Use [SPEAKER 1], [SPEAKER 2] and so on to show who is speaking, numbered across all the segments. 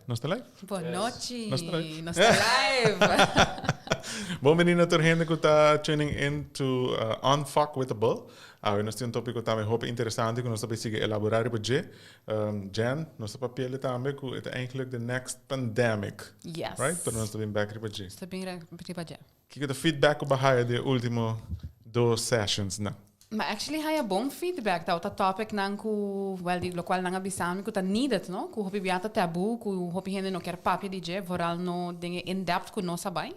[SPEAKER 1] Nos ta live?
[SPEAKER 2] Bon nochi.
[SPEAKER 1] Nos ta live.
[SPEAKER 2] Nos ta live.
[SPEAKER 1] Bon bini na tur hende ku ta tuning in to Unfuckwithable. Awe nos tin un tópiko tambe hopi interesante ku nos ta bay sigui elaborá riba dje. Jen, nos ta papi'e tambe ku e ta eigenlijk the next pandemic.
[SPEAKER 2] Yes.
[SPEAKER 1] Right? Pero nos ta bin bek riba dje.
[SPEAKER 2] Nos ta bin riba dje.
[SPEAKER 1] Kiko ta feedback ku bo a haya di e ultimo dos sessions nan?
[SPEAKER 2] Mi actually haya bon feedback. Tabata topic nan ku, well, di lokual nan a bisa mi ku ta needed, no? Ku hopi bia ta taboo, ku hopi hende no kier papia di dje, vooral no den e in depth ku nos a bai.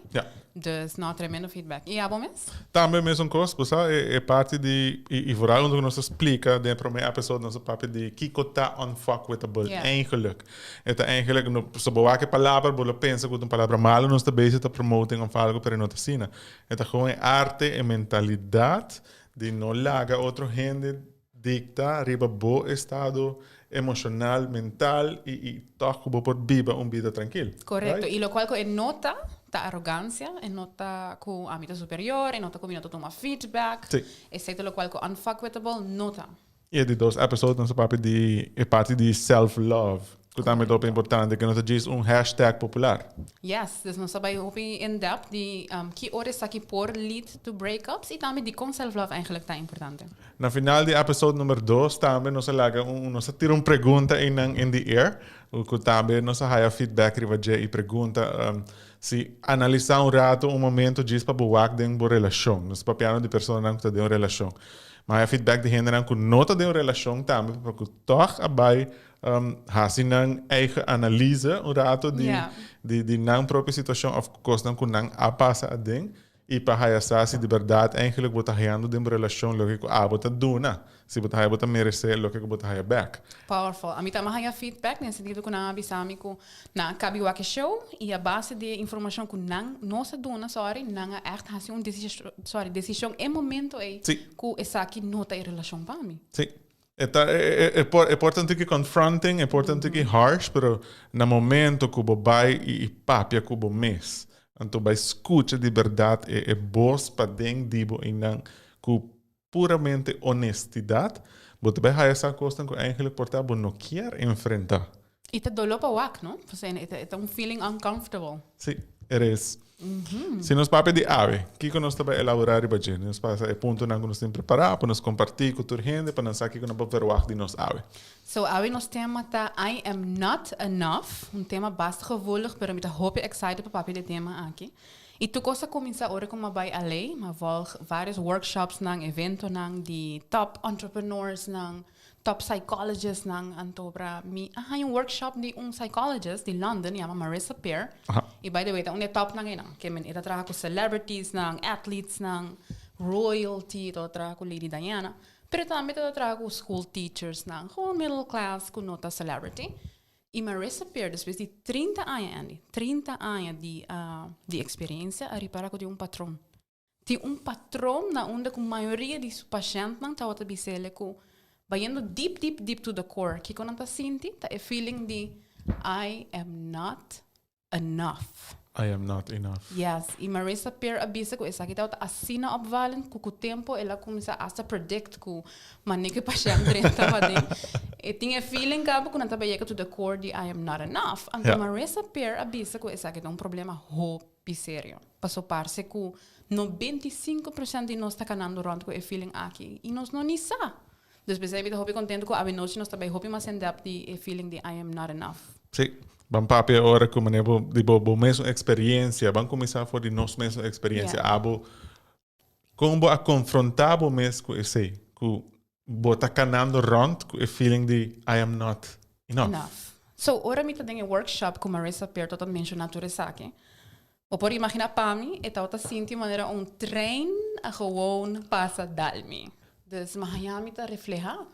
[SPEAKER 2] Dus no, tremendo feedback. I abo mes?
[SPEAKER 1] Tambe mesun kos, bo sa e parti di, i vooral unda ku nos ta splika den e prome episode nos a papia di kiko ta unfuckwithable eigenlijk. E ta eigenlijk, no, so bo wak e palabra, bo lo pensa ku ta un palabra malo nos ta bezig ta promoting of algo, pero e no ta asina. E ta gewoon e arte, e mentalidat di no laga otro hende dikta riba bo estado emoshonal, mental i i tòg ku bo por biba un bida trankil.
[SPEAKER 2] Korekto. I lokual ku e no ta, ta arogansia, e no ta ku ami ta superior, e no ta ku mi no ta tuma feedback. Esei ta lokual ku unfuckwithable no ta.
[SPEAKER 1] E di dos episode nos a papia di e parti di self love, ku tambe ta hopi importante, ku no ta djis un hashtag popular.
[SPEAKER 2] Yes, dus nos a bai hopi in depth di ki ora esaki por lead to breakups i tambe dikon self love eigenlijk ta importante.
[SPEAKER 1] Na final di episode number dos tambe nos a laga un, nos a tira un pregunta einan in the air, ku tambe nos a haya feedback riba dje i pregunta si analisa un rato un momento djis pa bo wak den bo relashon. Nos ta papiando di personanan ku ta den un relashon. Ma e feedback di hendenan ku no ta den un relashon tambe pero ku tòg a bai hasi nan eigen analise un rato di di di nan propio situashon òf kosnan ku nan a pasa aden i pa haya sa si di bèrdat eigenlik bo ta hayando den bo relashon loke ku abo ta duna, si bo ta haya bo ta meresé loke ku bo ta haya bèk.
[SPEAKER 2] Powerful. Ami tambe haya feedback den sentido ku nan a bisa mi ku Nan a kabi wak e show i a base di e informashon ku nan nos a duna, sorry, nan a ègt hasi un desishon, sorry, desishon e momento ei ku esaki no ta e relashon pa mi.
[SPEAKER 1] Sí. E ta, e por, e por ta un tiki confronting, e por ta un tiki harsh, pero na momento ku bo bai i papia ku bo mes, anto bai skucha di bèrdat e e bos paden di bo einan ku puramente honestidad, bo ta bay haya sa cosnan cu eigenlijk por ta bo no kier enfrenta.
[SPEAKER 2] Y ta dolo pa wak, no? Pasobra e ta un feeling uncomfortable.
[SPEAKER 1] Sí, er is. Si nos papia di awe, kico nos ta bay elabora riba dje? Nos pasa e puntonan cu nos tin prepara pa nos comparti cu tur hende pa nan sa kico nan por verwagt di nos awe.
[SPEAKER 2] So awe nos tema ta I am not enough, un tema basta gevoelig, pero mi ta hopi excited pa papia di e tema aki. I tur kos a kuminsá ora ku mi a bai LA, mi a vòlg vários workshopsnan, eventonan di top entrepreneursnan, top psychologistsnan. Anto bra mi a haña un workshop di un psychologist di London, yama Marissa Peer. I by the way, ta un di e topnan einan. Ke men e ta traha ku celebritiesnan, athletesnan, royalty, e ta traha ku Lady Diana. Pero tambe e ta traha ku school teachersnan, gewoon middle class ku no ta celebrity. I Marissa Peer despues di 30 aña, Andy, 30 aña di, di experiencia, a ripara cu tin un patron. Tin un patron na unda cu mayoria di su pashentnan tabata bisele cu bayendo deep, deep, deep to the core, kico nan ta sinti ta e feeling di I am not enough.
[SPEAKER 1] I am not enough.
[SPEAKER 2] Yes, i Marissa Peer a bisa ku esaki tabata asina opvallend ku ku tempo el a kuminsá asta predict ku mane ku e pashènt drenta paden. E tin e feeling kaba ku nan ta yega to the core di I am not enough. Anto Marissa Peer a bisa ku esaki ta un problema hopi serio. Paso parse ku 95% di nos ta kanando rònt ku e feeling aki i nos no ni sa. Dus p'esei mi ta hopi contento cu awenochi nos ta bay hopi mas in depth di e feeling di I am not enough.
[SPEAKER 1] Sí. Ban papia ora cu manera bo di bo bo mesun experiencia. Ban cuminsa for di nos mesun experiencia. Abo con bo a confronta bo mes cu esey? Cu bo ta canando rond cu e feeling di I am not enough.
[SPEAKER 2] Enough. So ora mi ta den e workshop cu Marissa Peer ta menciona tur esaki, Bo por imagina pa mi e tabata sinti manera un trein a gewoon pasa dal mi. Dus mi haña mi ta refleha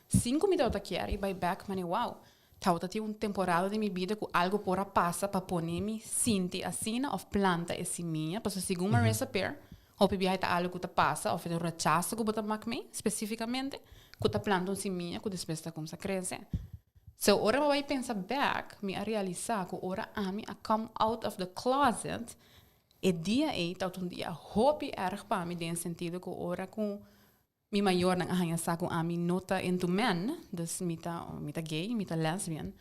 [SPEAKER 2] sin ku mi tabata kier i bai bek mane wow, tabata tin un temporada den mi bida ku algu por a pasa pa pone mi sinti asina of planta e simia pasobra segun Marissa Peer hopi biaha e ta algu ku ta pasa of e ta un rechaso ku bo ta mak mi spesifikamente ku ta planta un simia ku despues ta kumsa krese. So ora mi a bai pensa bek, mi a realisa ku ora ami a come out of the closet, e dia ei tabata un dia hopi erg pa mi den sentido ku ora ku mi mayornan a haña sa ku ami no ta into men, dus mi ta mi ta gay, mi ta lesbian.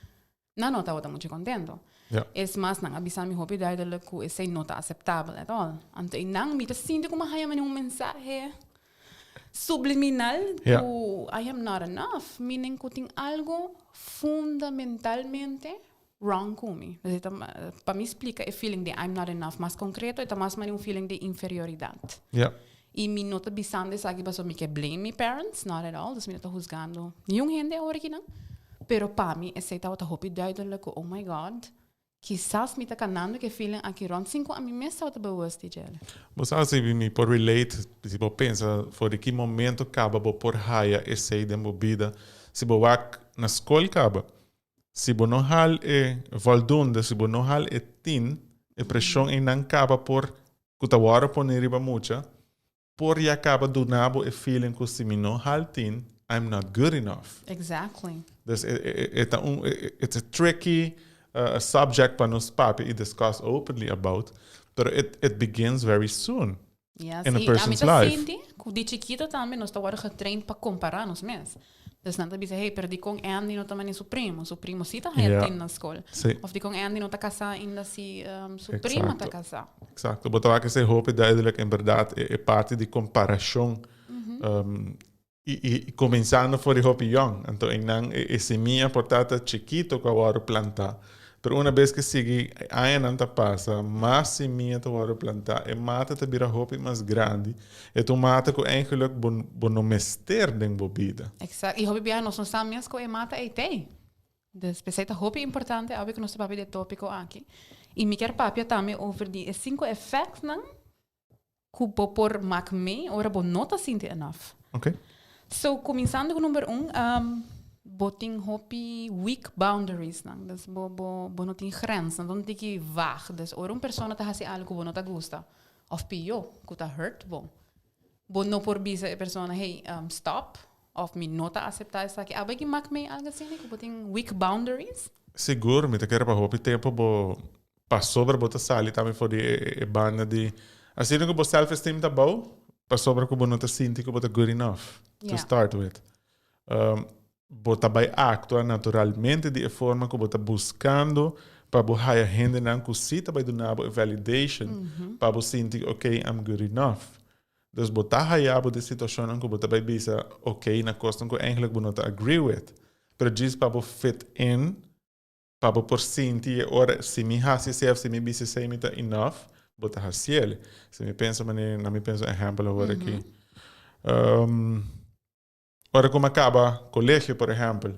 [SPEAKER 2] Nan no tabata mucho contento. Es mas, nan a bisa mi hopi duidelijk cu esey no ta aceptabel at all. Anto y nan mi ta sinti como haya mane un mensahe subliminal cu I am not enough, meaning cu tin algo fundamentalmente wrong cu mi. Dus e ta, pa mi splica e feeling di I'm not enough mas concreto, e ta mas mane un feeling di inferioridad. Y mi no ta bisando esaki pasobra mi ke blame mi parents, not at all. Dus mi no ta huzgando niun hende awor akinan. Pero pa mi esei tabata hopi duidelijk ku, oh my God, kisas mi ta kanando ku e feeling aki rond sin ku ami mes tabata bewust di djele.
[SPEAKER 1] Bo sa si mi por relate, si bo pensa for di ki momento kaba bo por haya esei den bo bida, si bo wak na skol kaba, si bo no hal e voldoende, si bo no hal e tin, e preshon einan kaba por ku ta wòrdu pone riba mucha, por ya kaba duna bo e feeling ku si mi no hal tin, I'm not good enough. Dus e ta un, it's a tricky subject pa nos papia i discuss openly about, pero it begins very soon in a person's life.
[SPEAKER 2] Yes, i ami ta sinti ku di chikito tambe nos ta wòrdu getraind pa kompará nos mes. Dus nan ta bisa, hey, pero dikon Andy no ta mani su primo? Su primo sí ta haya tin na skol. Of dikon Andy no ta kasá ainda si su prima ta kasá?
[SPEAKER 1] Exacto. Bo ta wak esei hopi duidelijk en berdad e parti di komparashon i kuminsando for di hopi yòn. Anto einan e simia por ta ta chikito ku a wòrdu plantá. Pero una bes ke sigui añanan ta pasa, mas simia ta wòrdu plantá, e mata ta bira hopi mas grandi. E ta un mata ku eigenlijk bo bo no mester den bo bida.
[SPEAKER 2] Exacto. I hopi biaha nos no sa mes ku e mata ei t'ei. Dus p'esei ta hopi importante awe ku nos ta papia di e tópiko aki. I mi kier papia tambe over di e sinku efèktnan ku bo por mak mee ora bo no ta sinti enough. So, kuminsando ku number un, bo tin hopi weak boundaries nan. Dus bo bo bo no tin grens, nan ta un tiki vaag. Dus ora un persona ta hasi algu ku bo no ta gusta òf pió, ku ta hurt bo, bo no por bisa e persona, hey, stop, òf mi no ta aseptá esaki. Abo aki mak mee algu asina ku bo tin weak boundaries?
[SPEAKER 1] Sigur, mi ta kere pa hopi tempu bo Pasobra bo ta sali tambe for di e banda di asina ku bo self esteem ta bou, pasobra ku bo no ta sinti ku bo ta good enough to start with. Bo ta bai aktua naturalmente di e forma ku bo ta buskando pa bo haya hendenan ku si ta bai duna bo e validation pa bo sinti ok I'm good enough. Dus bo ta haya bo den situashonnan ku bo ta bai bisa ok na kosnan ku eigenlijk bo no ta agree with, pero djis pa bo fit in. Pa bo por sinti e ora, si mi hasi esei of si mi bisa esei mi ta enough, bo ta hasiel. Si mi pensa manera, na mi pensa un ehempel awor aki. Ora ku mi a kaba kolegio, por ehempel,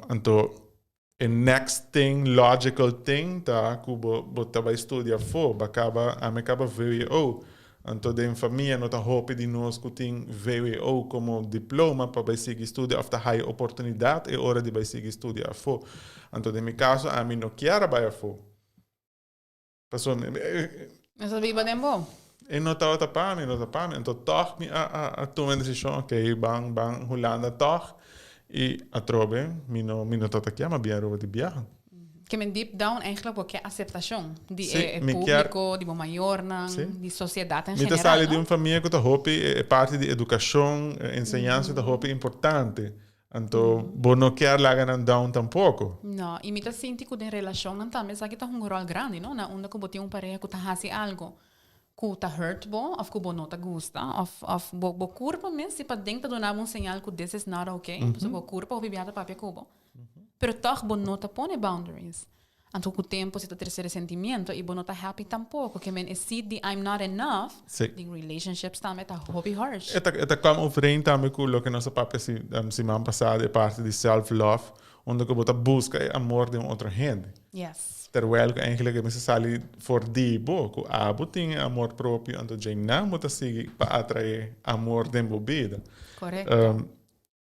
[SPEAKER 1] anto e next thing, logical thing ta ku bo bo ta bai studia afó, bo a kaba, ami a kaba vwo. Anto den famia no ta hopi di nos ku tin vwo komo diploma pa bai sigui studia òf ta haya oportunidat e ora di bai sigui studia afó. Anto den mi kaso ami no kier a bai afó. Pasobra mi.
[SPEAKER 2] No ta biba den bo.
[SPEAKER 1] E no tabata pa mi, no ta pa mi. Anto tòg mi a a tuma e desishon, oke, ban ban Hulanda tòg. I atrobe mi no mi no tabata kier, ma bien Aruba di biaha.
[SPEAKER 2] Ke men deep down eigenlijk bo ke aceptacion di e publico, di bo mayornan, di sociedad en
[SPEAKER 1] general. Mi ta sali di un famia ku ta hopi e parti di educacion, enseñansa ta hopi importante. Anto bo no kier laga nan down tampoco.
[SPEAKER 2] No, y mi ta sinti ku den relacionnan tambe esaki ta hunga un rol grandi, no? Na unda ku bo tin un pareha ku ta hasi algo ku ta hurt bo of ku bo no ta gusta of of bo bo curpa mes si paden ta duna bo un señal ku this is not okay, pasobra bo curpa hopi bia ta papia ku bo. Pero tòg bo no ta pone boundaries. Anto ku tempu si ta trese resentimiento i bo no ta happy tampoko. Ke men e seed di I'm not enough den relationships tambe ta hopi harsh.
[SPEAKER 1] E ta e ta kwam overeen tambe ku loke nos a papia si siman pasá di e parti di self love unda ku bo ta buska e amor di un otro hende. Terwijl ku eigenlijk e mester sali for di bo ku abo tin e amor propio anto djeinan bo ta sigui pa atrae amor den bo bida.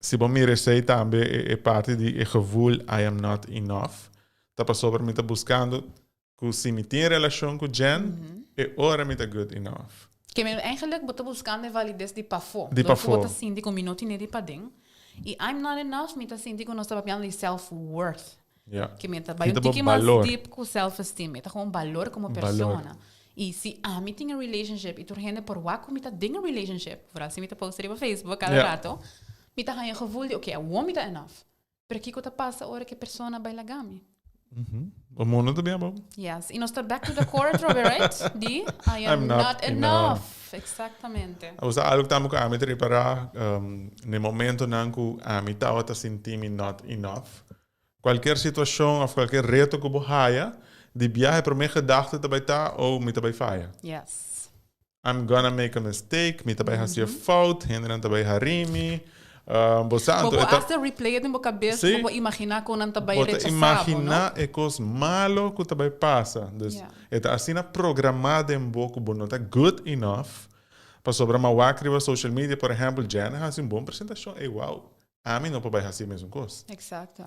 [SPEAKER 1] Si bo mira esei tambe e parti di e gevoel I am not enough ta pasobra mi ta buskando ku si mi tin relashon ku Jen e ora mi ta good enough.
[SPEAKER 2] Ke men eigenlijk bo ta buskando e valides di pafó.
[SPEAKER 1] Di
[SPEAKER 2] pafó. Dor ku bo ta sinti ku mi no tine di paden i I'm not enough mi ta sinti ku nos ta papiando di self worth. Ke men ta bai un tiki mas deep ku self esteem. E ta gewoon balor komo persona. I si ami tin e relationship i tur hende por wak ku mi ta den e relationship, vooral si mi ta post riba Facebook kada rato, mi ta haña e gevoel di oke, awor mi ta enough. Pero kiko ta pasa ora ku e persona bai laga mi?
[SPEAKER 1] O mundo ta bien bom.
[SPEAKER 2] Yes, i nos ta back to the core atrobe, right? Di I am
[SPEAKER 1] I'm
[SPEAKER 2] not,
[SPEAKER 1] not
[SPEAKER 2] enough.
[SPEAKER 1] enough.
[SPEAKER 2] Exactamente.
[SPEAKER 1] Osea, algo tambe ku ami ta ripará, na e momentonan ku ami tabata sinti mi not enough, kualkier situashon òf kualkier reto ku bo haya, di biaha e promé gedachte ta bai ta, oh, mi ta bai faya. I'm gonna make a mistake, mi ta bai hasi e fout, hendenan ta bai hari mi. Bo sa,
[SPEAKER 2] Bo
[SPEAKER 1] anto
[SPEAKER 2] por
[SPEAKER 1] e ta.
[SPEAKER 2] hasta replay den bo kabes,
[SPEAKER 1] Sí.
[SPEAKER 2] bo por imaginá kon nan ta bai
[SPEAKER 1] Bo ta
[SPEAKER 2] rechasá bo, no?
[SPEAKER 1] imaginá e kos malo ku ta bai pasa. Dus e ta asina programá den bo ku bo no ta good enough pasobra mi a wak riba social media, por ehèmpel, Jenna hasi un bon presentashon, ey wow, ami no por bai hasi e mesun kos.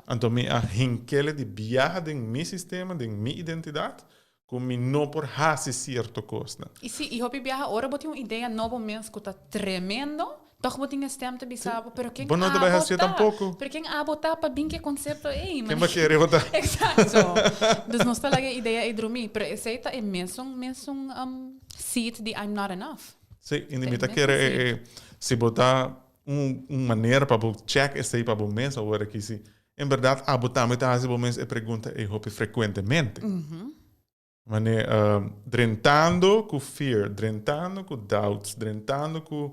[SPEAKER 1] Anto mi a hink'el di biaha den mi sistema, den mi identidat, Ku mi no por hasi sierto kosnan.
[SPEAKER 2] I si, i hopi biaha ora bo tin un idea nobo mes ku ta tremendo, tòg bo tin e stèm ta bisa bo, pero ken
[SPEAKER 1] Bo no ta bai
[SPEAKER 2] abo
[SPEAKER 1] hasié
[SPEAKER 2] ta?
[SPEAKER 1] tampoko.
[SPEAKER 2] Pero ken abo ta pa bin ku e konsepto ei?
[SPEAKER 1] Ken bo kere bo ta?
[SPEAKER 2] Eksakto. Dus nos ta laga e idea ei drumí, pero esei ta e mesun, mesun seed di I'm not enough.
[SPEAKER 1] Sí, i
[SPEAKER 2] Ta e
[SPEAKER 1] mi ta
[SPEAKER 2] mesun
[SPEAKER 1] kere
[SPEAKER 2] seed.
[SPEAKER 1] e, si bo ta un un manera pa bo chèk esei pa bo mes awor aki si En berdad abo tambe ta haci bo mes e pregunta ei hopi frecuentemente. Mane drentando cu fear, drentando cu doubts, drentando cu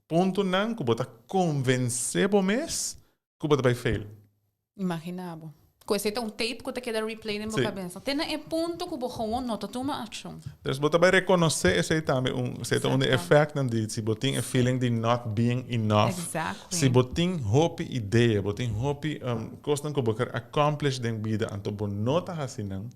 [SPEAKER 1] puntonan cu bo ta convence bo mes cu bo ta bay fail.
[SPEAKER 2] Imagina bo. Cu esey ta un tape cu ta keda replay den bo cabeza. Te na e punto cu bo gewoon no ta tuma accion.
[SPEAKER 1] Dus bo ta bai rekonosé esei tambe un, esei ta un di e efectnan di si bo tin e feeling di not being enough. Si bo tin hopi idea, bo tin hopi kosnan ku bo ker accomplish den bida anto bo no ta hasi nan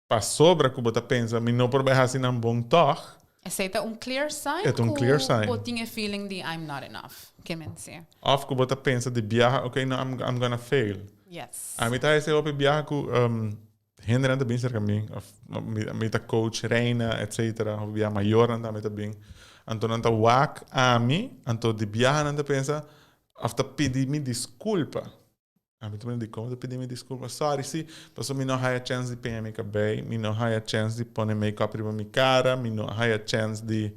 [SPEAKER 1] pasobra ku bo ta pensa mi no por bai hasi nan bon tòg.
[SPEAKER 2] Esei ta un clear sign
[SPEAKER 1] E ta un
[SPEAKER 2] ku
[SPEAKER 1] clear sign.
[SPEAKER 2] bo tin e feeling di I'm not enough, ke men si.
[SPEAKER 1] Òf ku bo ta pensa di biaha okay no I'm I'm gonna fail. Ami ta hasi hopi biaha ku Hendenan ta bin serka mi, of mi ta coach Reina, etcetera, of bia mayornan tambe ta bin. Anto nan ta wak ami, anto di biaha nan ta pensa, of ta pidi mi disculpa. Ami ta pensa, dikon ta pidi mi disculpa? Sorry, si, pasobra mi no haya chance di peña mi kabei, mi no haya chance di pone make-up riba mi kara, mi no haya chance di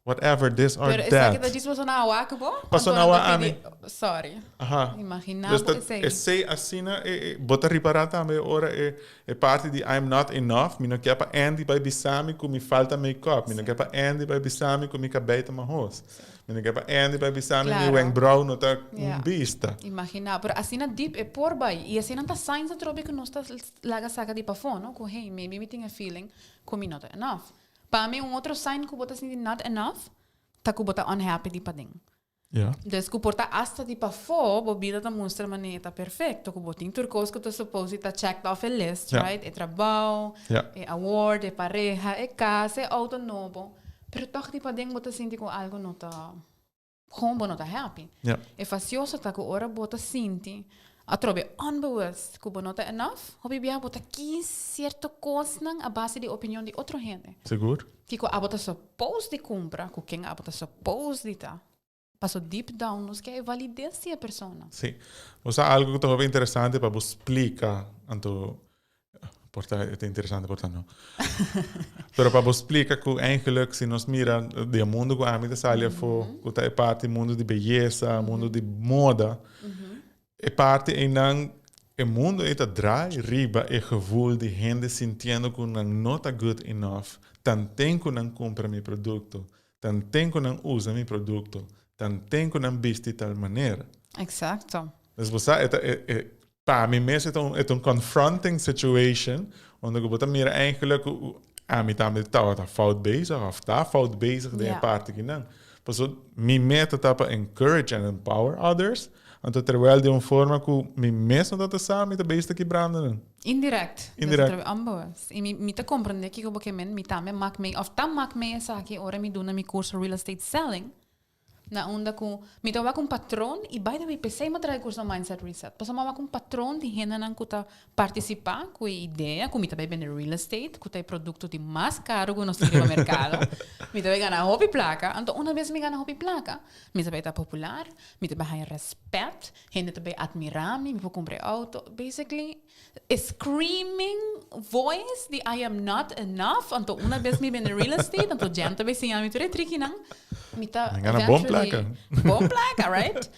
[SPEAKER 1] Whatever, this or
[SPEAKER 2] Pero
[SPEAKER 1] that.
[SPEAKER 2] esaki ta djis paso nan a wak bo?
[SPEAKER 1] Paso
[SPEAKER 2] Anto
[SPEAKER 1] nan a
[SPEAKER 2] nan
[SPEAKER 1] wak
[SPEAKER 2] ta
[SPEAKER 1] ami.
[SPEAKER 2] pidi sorry.
[SPEAKER 1] Aha.
[SPEAKER 2] Imagina
[SPEAKER 1] Dus
[SPEAKER 2] bo
[SPEAKER 1] ta
[SPEAKER 2] esei.
[SPEAKER 1] esei asina e e bo ta ripará tambe ora e e parti di I'm not enough, mi no ke pa Andy bai bisa mi ku mi falta make-up, mi no ke pa Andy bai bisa mi ku mi kabei ta mahos, mi no ke pa Andy bai bisa mi mi
[SPEAKER 2] Claro.
[SPEAKER 1] wenkbrauw no ta un
[SPEAKER 2] Ja.
[SPEAKER 1] bista.
[SPEAKER 2] Imagina, pero asina diep e por bai i asina ta signs atrobe ku nos ta laga saka di pafó, no? Ku hey, maybe mi tin e feeling ku mi no ta enough. Pa mi un otro sign ku bo ta sinti not enough ta ku bo ta unhappy di paden. Dus ku por ta asta di pafó bo bida ta mustra manera ta perfecto, ku bo tin tur kos ku ta suppose di ta checked off e list, right? E trabou, e award, e pareha, e kas, e auto nobo. Pero tòg di paden bo ta sinti ku algo no ta. Gewoon bo no ta happy. E fasioso ta ku ora bo ta sinti atrobe onbewust ku bo no ta enough, hopi bia bo ta kis sierto kosnan a base di opinion di otro hende.
[SPEAKER 1] Sigur.
[SPEAKER 2] Kiko abo ta suppose di kumpra, ku ken abo ta suppose di ta. Paso deep down nos ke e validez di e persona.
[SPEAKER 1] Si. Bo sa algo ku ta hopi interesante pa bo splika, anto Por ta e ta interesante, por ta no. Pero pa bo splika ku eigenlijk si nos mira di e mundu ku ami ta sali afó, ku ta e parti mundu di beyesa, mundu di moda, e parti einan e mundu ei ta draai riba e gevoel di hende sintiendo ku nan no ta good enough, tanten ku nan kumpra mi produkto, tanten ku nan usa mi produkto, tanten ku nan bisti tal manera. Dus bo sa e ta e e Pa mi mes e ta un e ta un confronting situation unda ku bo ta mira eigenlijk ku ami tambe tabata fout bezig of ta fout bezig den e parti kinan. Pasobra mi meta ta pa encourage and empower others, anto terwijl den un forma ku mi mes no tabata sa mi ta bezig ta kibrando nan.
[SPEAKER 2] Indirect.
[SPEAKER 1] Indirect.
[SPEAKER 2] Dus onbewust. I mi mi ta komprende kiko bo ke men, mi tambe mak mee of ta mak mee esaki ora mi duna mi kurso real estate selling. Na unda ku mi ta wak un patron i by the way p'esei mi a traha e kurso Mindset Reset pasobra mi a wak un patron di hendenan ku ta partisipá ku e idea ku mi ta bai bende real estate ku ta e produkto di mas karu ku nos tin riba merkado mi ta bai gana hopi plaka anto una bes mi gana hopi plaka mi ta bai ta popular mi ta bai haña rèspèt hende ta bai atmirá mi mi por kumpra e outo basically E screaming voice di I am not enough, anto una bes mi bende real estate, anto Jen ta bay siña mi tur e trikinan, mi ta
[SPEAKER 1] Mi gana bon
[SPEAKER 2] eventually
[SPEAKER 1] Bon placa.
[SPEAKER 2] Bon placa, right?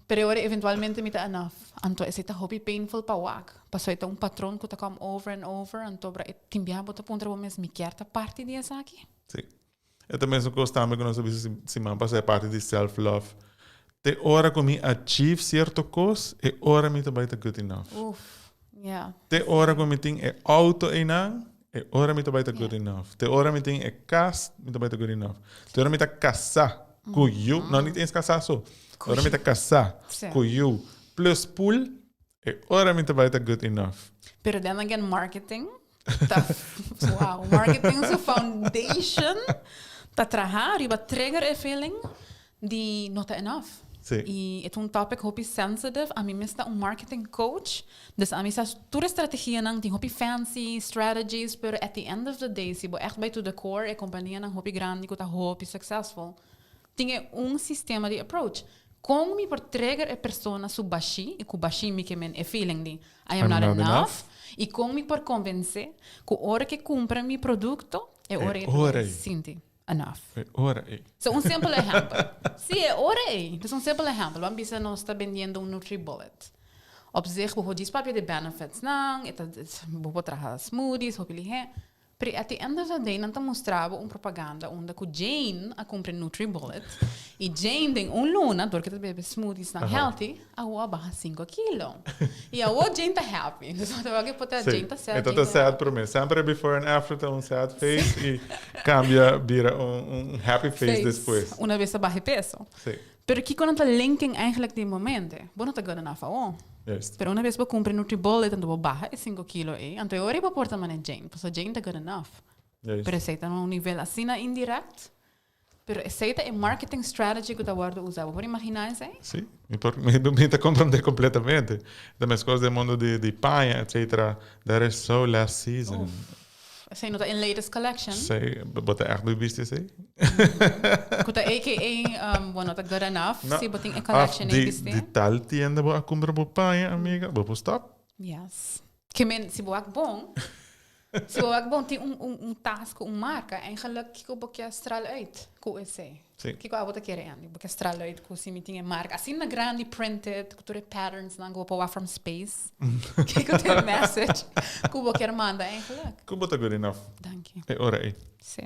[SPEAKER 2] Pero ora eventualmente mi ta enough. Anto esey ta hopi painful pa wak. Paso e ta un patron cu ta come over and over. Anto bra e tin biaha bo ta puntra bo mes, mi kier ta parti di esaki?
[SPEAKER 1] Si. E ta mesun cos tambe cu nos a bisa siman pasa e parti di self love. Te ora cu mi achieve cierto cos, e ora mi ta bay ta good enough.
[SPEAKER 2] Uf, yeah.
[SPEAKER 1] Te ora cu mi tin e auto eynan, e ora mi ta bay ta good enough. Te ora mi tin e cas, mi ta bay ta good enough. Te ora mi ta casa cu yu, no niet eens casa so. Te ora mi ta casa cu yu plus pool, e ora mi ta bay ta good enough.
[SPEAKER 2] Pero then again marketing Ta, wow, marketing su foundation ta traha riba trigger e feeling di no ta enough.
[SPEAKER 1] Sí.
[SPEAKER 2] Y e ta un topic hopi sensitive. Ami mes ta un marketing coach. Dus ami sa tur e strategianan, tin hopi fancy strategies, pero at the end of the day, si bo echt bay to the core, e companianan hopi grandi cu ta hopi successful, tin e un sistema di approach. Con mi por trigger e persona su bashi, y cu bashi mi ke men e feeling di I am not enough, y con mi por convence cu ora ke cumpra mi producto, e ora e ta sinti enough.
[SPEAKER 1] E ora ey.
[SPEAKER 2] So un simpel ehempel. Si, e ora ey. Dus un simpel ehempel. Ban bisa nos ta bendiendo un Nutribullet. Op zich bo por djis papia di benefits nan, e ta, bo por traha smoothies, hopi lihé. Pero at the end of the day nan ta mustra bo un propaganda unda cu Jane a cumpra Nutribullet y Jane den un luna door cu ta bebe smoothies nan healthy awo a baha cinco kilo. Y awo Jane ta happy. Dus bo ta wak e por ta Jane ta sad,
[SPEAKER 1] E ta
[SPEAKER 2] Jane ta
[SPEAKER 1] sad
[SPEAKER 2] happy.
[SPEAKER 1] prome. Semper e before and after ta un sad face y cambia bira un happy face despues.
[SPEAKER 2] Una bes a baha e peso.
[SPEAKER 1] Si.
[SPEAKER 2] Pero kico nan ta linking eigenlijk den momento? Bo no ta good enough awo.
[SPEAKER 1] Juist.
[SPEAKER 2] Pero una bes bo cumpra Nutribullet anto bo baha e cinco kilo ey, anto e ora ey bo por ta mane Jane, pasobra Jane ta good enough.
[SPEAKER 1] Juist.
[SPEAKER 2] Pero esey ta na un nivel asina indirect. Pero esey ta e marketing strategy cu ta wordo usa. Bo por imagina esey?
[SPEAKER 1] Si, mi por, mi, mi ta comprende completamente. Ta mescos den mundo di, di paña, etcetera. That is so last season.
[SPEAKER 2] Uf. Esei no ta in latest collection.
[SPEAKER 1] Esei, bo ta echt bisti esei?
[SPEAKER 2] Ku ta AKA bo no ta good enough
[SPEAKER 1] No.
[SPEAKER 2] si bo tin e collection
[SPEAKER 1] Af
[SPEAKER 2] ei
[SPEAKER 1] di,
[SPEAKER 2] bisti.
[SPEAKER 1] di tal tienda bo a kumpra bo paña, amiga, bo por stop.
[SPEAKER 2] Yes. Ke men, si bo wak bon, si bo wak bon tin un, un, un tas ku un marka, eigenlijk kiko bo ke stral uit ku esei?
[SPEAKER 1] Sí.
[SPEAKER 2] Kiko abo ta kere, Andy? Bo ke stral uit ku si mi tin e marka asina grandi printed, ku tur e patterns nan ku bo por wak from space. Kiko ta e message ku bo kier manda eigenlijk?
[SPEAKER 1] Ku bo ta good enough.
[SPEAKER 2] Danki.
[SPEAKER 1] E ora ei.
[SPEAKER 2] Sí.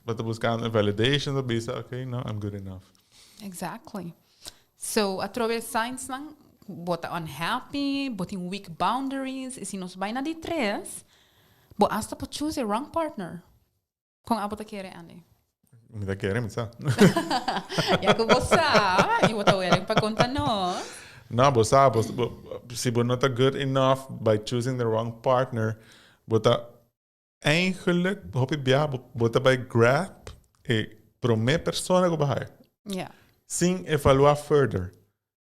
[SPEAKER 1] Bo ta buskando e validation, ta bisa, okay, no, I'm good enough.
[SPEAKER 2] Exactly. So, atrobe signs nan, bo ta unhappy, bo tin weak boundaries, i si nos bai na di tres, bo hasta por choose e wrong partner. Kon abo ta kere, Andy?
[SPEAKER 1] Mi ta kere, mi sa.
[SPEAKER 2] Ya ku bo sa, i bo ta willing pa konta nos.
[SPEAKER 1] No, bo sa, bo, bo, si bo no ta good enough by choosing the wrong partner, bo ta eigenlijk, hopi bia, bo, bo ta bai grab e prome persona ku bo haya.
[SPEAKER 2] Ja.
[SPEAKER 1] Sin evalua further.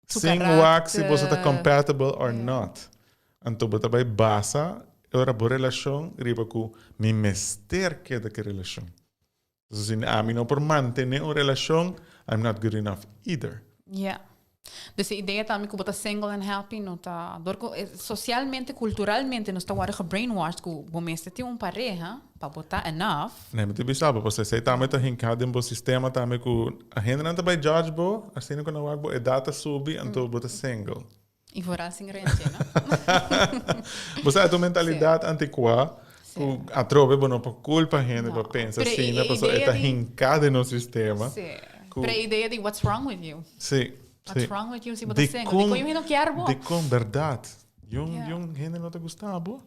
[SPEAKER 2] Su
[SPEAKER 1] Sin wak si boso ta
[SPEAKER 2] karakter.
[SPEAKER 1] compatible or
[SPEAKER 2] Ja.
[SPEAKER 1] not. Anto bo ta bai basa e ora bo relashon riba ku mi mester keda ku e relashon. So si ami no por mantene un relashon, I'm not good enough either.
[SPEAKER 2] Ja. Dus e idea tambe ku bo ta single and happy no ta dor ku socialmente, culturalmente nos ta wòrdu gebrainwashed ku bo mester tin un pareha pa bo ta enough.
[SPEAKER 1] Nee, mi ta bisa bo, pasobra esei tambe ta hinká den bo sistema tambe ku hendenan ta bai judge bo, asina ku nan wak bo edat ta subi, anto bo ta single.
[SPEAKER 2] I vooral sin renchi, no?
[SPEAKER 1] Bo sa, e ta un mentalidat antikuá ku atrobe bo no por kulpa hende pa pensa
[SPEAKER 2] Pero e
[SPEAKER 1] asina, pasobra e ta
[SPEAKER 2] idea di
[SPEAKER 1] hinká den nos sistema.
[SPEAKER 2] Sí.
[SPEAKER 1] Ku
[SPEAKER 2] Pero e idea di what's wrong with you?
[SPEAKER 1] Sí,
[SPEAKER 2] What's
[SPEAKER 1] sí.
[SPEAKER 2] wrong with you si bo ta single? Dikon
[SPEAKER 1] Dikon,
[SPEAKER 2] yu hende no kier bo?
[SPEAKER 1] dikon, bèrdat? Yun,
[SPEAKER 2] Ja.
[SPEAKER 1] yun hende no ta gusta bo?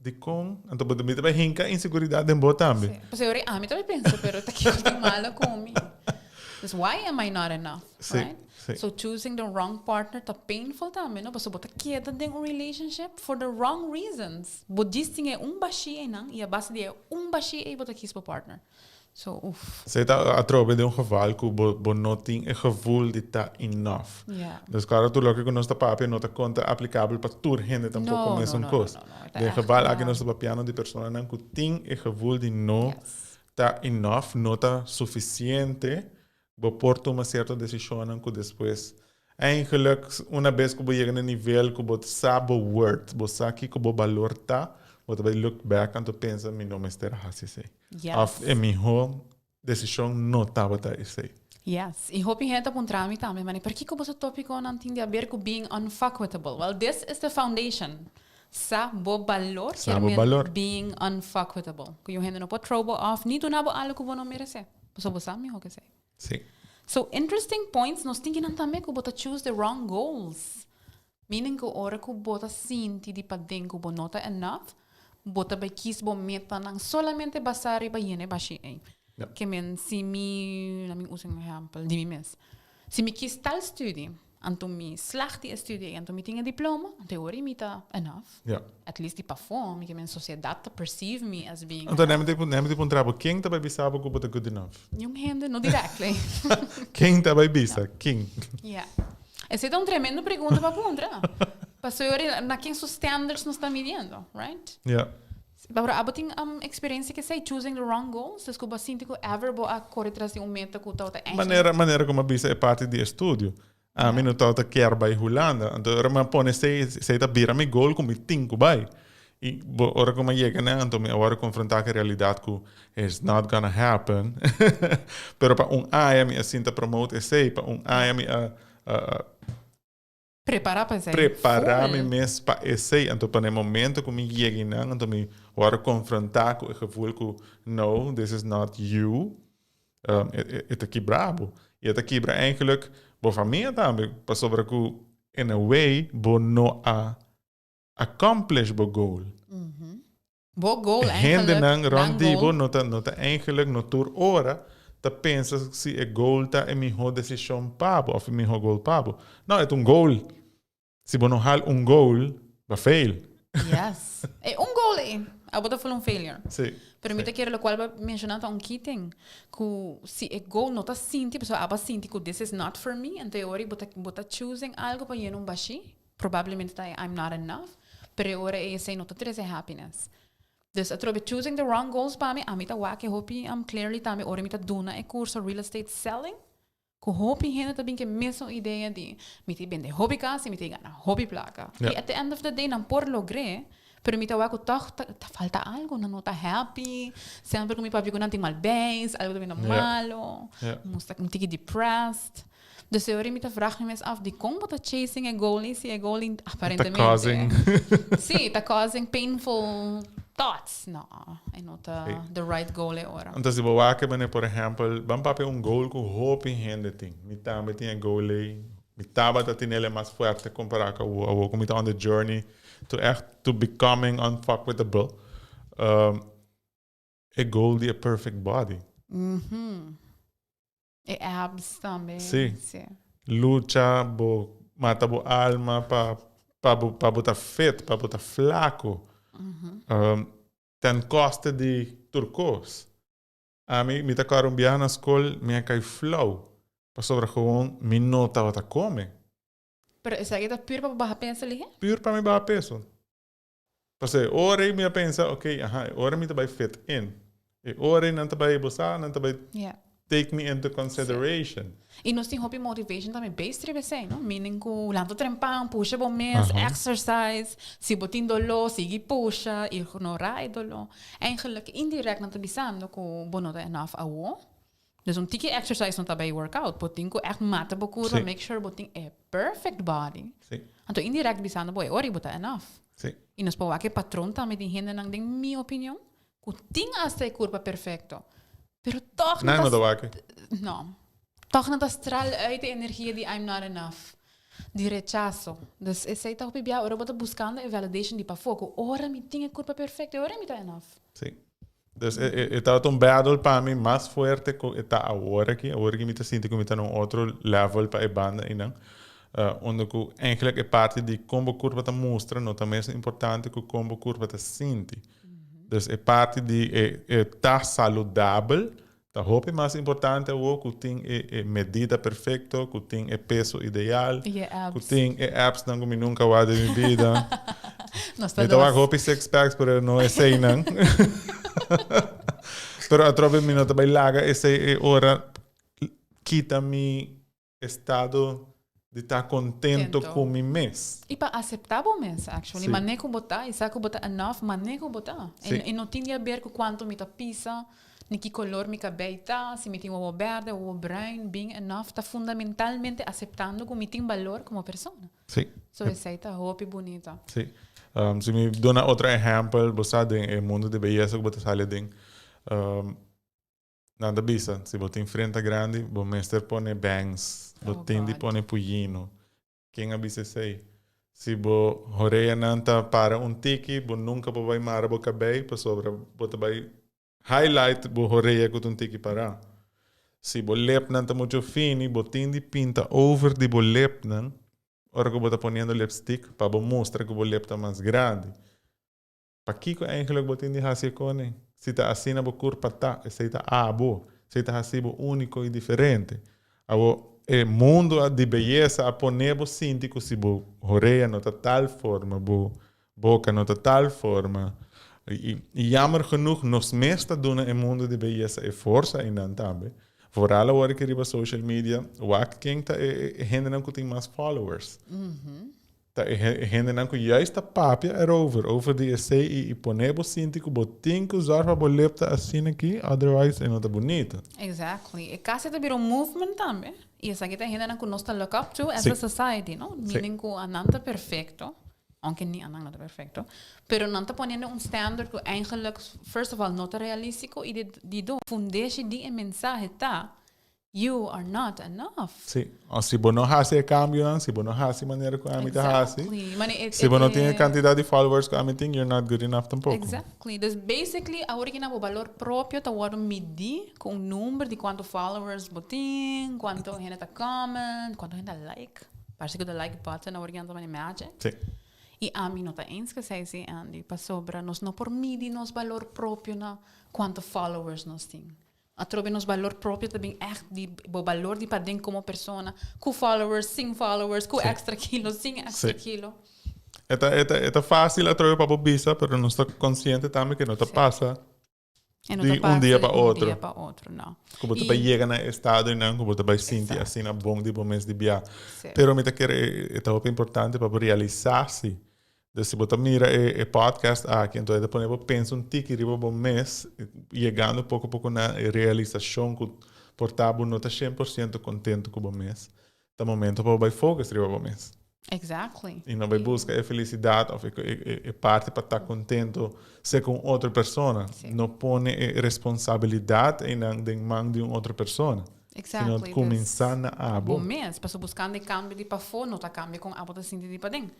[SPEAKER 1] Dikon? Anto bo ta bai hinka inseguridat den bo tambe.
[SPEAKER 2] Sí. Pasobra ora ami ta bai pensa, pero ta kiko tin malo ku mi? Dus why am I not enough,
[SPEAKER 1] Sí,
[SPEAKER 2] right?
[SPEAKER 1] sí.
[SPEAKER 2] So choosing the wrong partner ta painful tambe, no? Pasobra bo ta keda den un relationship for the wrong reasons. Bo djis tin e un bashí einan i a base di e un bashí ei bo ta kis bo partner. So, uf.
[SPEAKER 1] Esei ta atrobe den un geval ku bo bo no tin e gevoel di ta enough.
[SPEAKER 2] Ja.
[SPEAKER 1] Dus klaro tur loke ku nos ta papia no ta konta aplikabel pa tur hende tampoko
[SPEAKER 2] No, no,
[SPEAKER 1] mesun
[SPEAKER 2] no, no,
[SPEAKER 1] kos.
[SPEAKER 2] no, no. E ta
[SPEAKER 1] Den
[SPEAKER 2] ègt
[SPEAKER 1] geval aki
[SPEAKER 2] una.
[SPEAKER 1] nos ta papiando di personanan ku tin e gevoel di no
[SPEAKER 2] Yes.
[SPEAKER 1] ta enough, no ta sufisiente, bo por tuma sierto desishonnan ku despues eigenlijk una bes ku bo yega na e nivel ku bo sa bo worth, bo sa kiko bo balor ta, bo ta bai look back anto pensa mi no mester a hasi esei.
[SPEAKER 2] Yes.
[SPEAKER 1] Of e mihó. Desishon no tabata esei.
[SPEAKER 2] Yes, y hopi hende ta puntra mi tambe, mane, Pakico boso topiconan tin di haber cu being unfuckwithable? Well, this is the foundation. Sa bo balor
[SPEAKER 1] Sa
[SPEAKER 2] kier
[SPEAKER 1] bo
[SPEAKER 2] men
[SPEAKER 1] balor.
[SPEAKER 2] being unfuckwithable. Cu un hende no por throw bo off ni duna bo algo cu bo no merece. Pasobra bo sa miho cu esei.
[SPEAKER 1] Sí.
[SPEAKER 2] So, interesting points nos tin kinan tambe cu bo ta choose the wrong goals. Meaning cu ora cu bo ta sinti di paden cu bo no ta enough, bo ta bay kies bo metanan solamente basa riba yene bashi ey. Ke men si mi, laat mi usa un ehempel di mi mes. Si mi kies tal studie, anto mi slag di e studie ey, anto mi tin e diploma, anto e ora ey mi ta enough. At least di pafó, mi ke men sociedad ta perceive me as being
[SPEAKER 1] Anto enough. Nemi ta puntra bo, ken ta bay bisa bo cu bo ta good enough?
[SPEAKER 2] Niun hende, no directly.
[SPEAKER 1] Ken ta bay bisa? Ken?
[SPEAKER 2] Ja. Esei ta un tremendo pregunta pa puntra. Pasobra na ken su standards nos ta midiendo, right?
[SPEAKER 1] Ja.
[SPEAKER 2] Pero abo tin um, experiencia ke esei, choosing the wrong goals? Dus ku bo a sinti ku ever bo a kore tras di un meta ku tabata eigenlijk...
[SPEAKER 1] Manera, manera ku mi a bisa e parti di estudio. Ami no tabata kier bai Hulanda. Anto ora mi a pone esei, esei ta bira mi goal ku mi tin ku bai. I bo, ora ku mi a yega nan, anto mi a wòrdu konfrontá ku e realidat ku it's not gonna happen. Pero pa un aña mi a sinta promote esei, pa un aña mi a a
[SPEAKER 2] Prepará pa esei.
[SPEAKER 1] Prepará mi mes pa esei. Anto pa na e momento ku mi yega einan, anto mi wòrdu konfrontá ku e gevoel ku no, this is not you. E ta kibra bo. I e ta kibra eigenlijk bo famia tambe, pasobra ku in a way bo no a accomplish bo goal.
[SPEAKER 2] Bo goal eigenlijk,
[SPEAKER 1] Hendenan rond
[SPEAKER 2] nan
[SPEAKER 1] di bo
[SPEAKER 2] goal.
[SPEAKER 1] no ta no ta eigenlijk no tur ora ta pensa si e goal ta e miho decision pa bo of e miho goal pa bo. No, e ta un goal. Si bo no haal un goal, bo a fail.
[SPEAKER 2] Yes. E un goal ei, abo ta voel un failure.
[SPEAKER 1] Sí.
[SPEAKER 2] Pero mi ta kere locual bo a menciona ta un key thing, cu si e goal no ta sinti, pasobra abo a sinti cu this is not for me, anto e ora ei bo ta bo ta choosing algo pa yena un bashi. Probablemente ta e I'm not enough, pero e ora ei esei no ta trece happiness. Dus atrobe choosing the wrong goals pa mi, ami ta wak e hopi um clearly tambe ora mi ta duna e curso real estate selling, cu hopi hende ta bin cu e mesun idea di mi ta bende hopi cas y mi ta gana hopi placa.
[SPEAKER 1] Ja.
[SPEAKER 2] Y at the end of the day nan por logr'e, pero mi ta wak cu toch ta ta falta algo, nan no ta happy, semper cu mi papia cu nan tin mal beis, algo ta bini
[SPEAKER 1] Ja.
[SPEAKER 2] malo,
[SPEAKER 1] Ja.
[SPEAKER 2] mus ta un tiki depressed. Dus e ora mi ta vraag mi mes af, dikon bo ta chasing e goal i si e goal i aparentemente...
[SPEAKER 1] Ta causing...
[SPEAKER 2] Sí, ta causing painful thoughts. No, e no ta the right goal e ora.
[SPEAKER 1] Anto si bo wak manera por ehempel, ban papia un goal ku hopi hende tin. Mi tambe tin e goal ei. Mi tabata tinel e mas fuerte kompara ku awo. Awo ku mi ta on the journey to echt to becoming unfuckwithable. E goal di e perfect body.
[SPEAKER 2] E abs tambe.
[SPEAKER 1] Sí. Sí. Lucha, bo mata bo alma pa, pa bo, pa bo ta fit, pa bo ta flaco. Ten koste di tur kos. Ami, mi ta kòrda un biaha na skol, mi a kai flou. Pasobra gewoon mi no tabata kome.
[SPEAKER 2] Pero esaki ta pur pa bo baha peso lihe?
[SPEAKER 1] Pur pa mi baha peso. Pasobra e ora ei mi a pensa, ok, aha, e ora mi ta bai fit in. E ora ei nan ta bai, bo sa, nan ta bai take me into consideration.
[SPEAKER 2] I nos tin hopi motivation tambe based riba esei, no? Meaning ku lanta trempan, pusha bo mes, exercise, si bo tin doló, sigui pusha, ignorá e doló. Eigenlijk indirect nan ta bisando ku bo no ta enough awo. Dus un tiki exercise no ta bay workout. Bo tin cu echt mata bo curva, make sure bo tin e perfect body. Anto indirect bisando bo e ora y bo ta enough. Y nos por wak e patron tambe di hendenan den mi opinion cu tin hasta e curva perfecto. Pero toch
[SPEAKER 1] nan no ta wak e.
[SPEAKER 2] No. Toch nan ta straal uit e energia di I'm not enough. Di rechazo. Dus esey ta hopi bia ora bo ta buscando e validation di pafó cu ora mi tin e curva perfecto e ora mi ta enough.
[SPEAKER 1] Dus e tabata un battle pa mi mas fuerte ku e ta awor aki. Awor aki mi ta sinti ku mi ta na un otro level pa e banda einan. Unda ku eigenlijk e parti di kon bo kurpa ta mustra no ta mes importante ku kon bo kurpa ta sinti. Dus e parti di e ta saludabel ta hopi mas importante awor ku tin e medida perfecto, ku tin e peso ideal, ku tin e absnan ku mi nunka wak den mi bida. Mi ta wak hopi six packs pero no eseinan. Pero atrobe mi no ta bai laga esei e ora kita mi estado di ta contento cu mi mes.
[SPEAKER 2] Y pa acepta bo mes, actually.
[SPEAKER 1] Sí.
[SPEAKER 2] Mane cu bo ta, y sa cu bo ta enough, mane cu bo ta.
[SPEAKER 1] Sí.
[SPEAKER 2] Y no tin di haber cu cuanto mi ta pisa. Ni ki color mi cabey ta, si mi tin wowo berde, wowo bruin, being enough ta fundamentalmente aceptando cu mi tin balor como persona. So esey ta hopi bunita.
[SPEAKER 1] Sí. Si mi duna otro ehempel, bo sa den e mundo di beyesa cu bo ta sali aden, nan ta bisa, si bo tin frenta grandi, bo mester pone bangs, bo tin di pone puyino. Ken a bisa esei? Si bo horeanan ta para un tiki, bo nunka por bai mara bo kabei pasobra bo ta bai highlight bo horea ku ta un tiki pará. Si bo lepnan ta muchu fini, bo tin di pinta over di bo lepnan ora ku bo ta poniendo lipstick pa bo mustra ku bo lep ta mas grandi. Pakiko eigenlijk bo tin di hasi e kone? Si ta asina bo kurpa ta, esei ta abo. Esei ta hasi bo úniko i diferente. Abo, e mundu di beyesa a pone bo sinti ku si bo horea no ta tal forma, bo boka no ta tal forma. I jammer genoeg nos mes ta duna e mundu di beyesa e forsa einan tambe. Vooral awor ki riba social media, wak ken ta e hendenan ku tin mas followers. Ta e hendenan ku juist ta papia erover, over di esei i i pone bo sinti ku bo tin ku zorg pa bo lip ta asina aki, otherwise e no ta bunita.
[SPEAKER 2] Exactly. E kasi ta bira un movement tambe. I esaki ta e hendenan ku nos ta look up to as a society, no? Meaning ku anan ta perfecto, aunke ni anan no ta perfecto, pero nan ta poniendo un standard ku eigenlijk, first of all, no ta realistico i di dos, fundeshi di e mensahe ta You are not enough.
[SPEAKER 1] Sí. O si bo no hasi e cambionan, si bo no hasi manera cu ami ta hasi, si bo no tin e cantidad di followers cu ami tin, you're not good enough tampoco.
[SPEAKER 2] Exactly. Dus basically, awor aki na bo balor propio ta wordo midi cu un number di cuanto followers bo tin, cuanto hende ta comment, cuanto hende ta like. Parece cu the like button awor aki nan ta pone magic.
[SPEAKER 1] Sí.
[SPEAKER 2] Y ami no ta eens cu esey si, Andy, pasobra nos no por midi nos balor propio na cuanto followers nos tin. Atrobe nos balor propio ta bin echt di bo balor di paden como persona, cu followers, sin followers, cu extra kilo, sin extra kilo.
[SPEAKER 1] E ta, e ta, e ta fácil atrobe pa bo bisa, pero nos ta consciente tambe que no ta pasa di un dia pa otro.
[SPEAKER 2] Un dia pa otro, no.
[SPEAKER 1] Cu bo ta bai yega na e estado einan cu bo ta bai sinti asina bon di bo mes di bia. Pero mi ta kere e ta hopi importante pa bo realisa si Dus si bo ta mira e podcast aki, enton e ta pone bo pensa un tiki riba bo mes, yegando poko poko na e realisashon ku por ta bo no ta 100% kontento ku bo mes. Ta momento pa bo bai focus riba bo mes.
[SPEAKER 2] Exactly.
[SPEAKER 1] I no bai buska e felisidat òf e parti pa ta kontento sea ku un otro persona. No pone e responsabilidat einan den man di un otro persona.
[SPEAKER 2] Exactly.
[SPEAKER 1] Sino kuminsá na abo.
[SPEAKER 2] Bo mes. Pasobra buskando e kambio di pafó no ta kambia kon abo ta sinti di paden.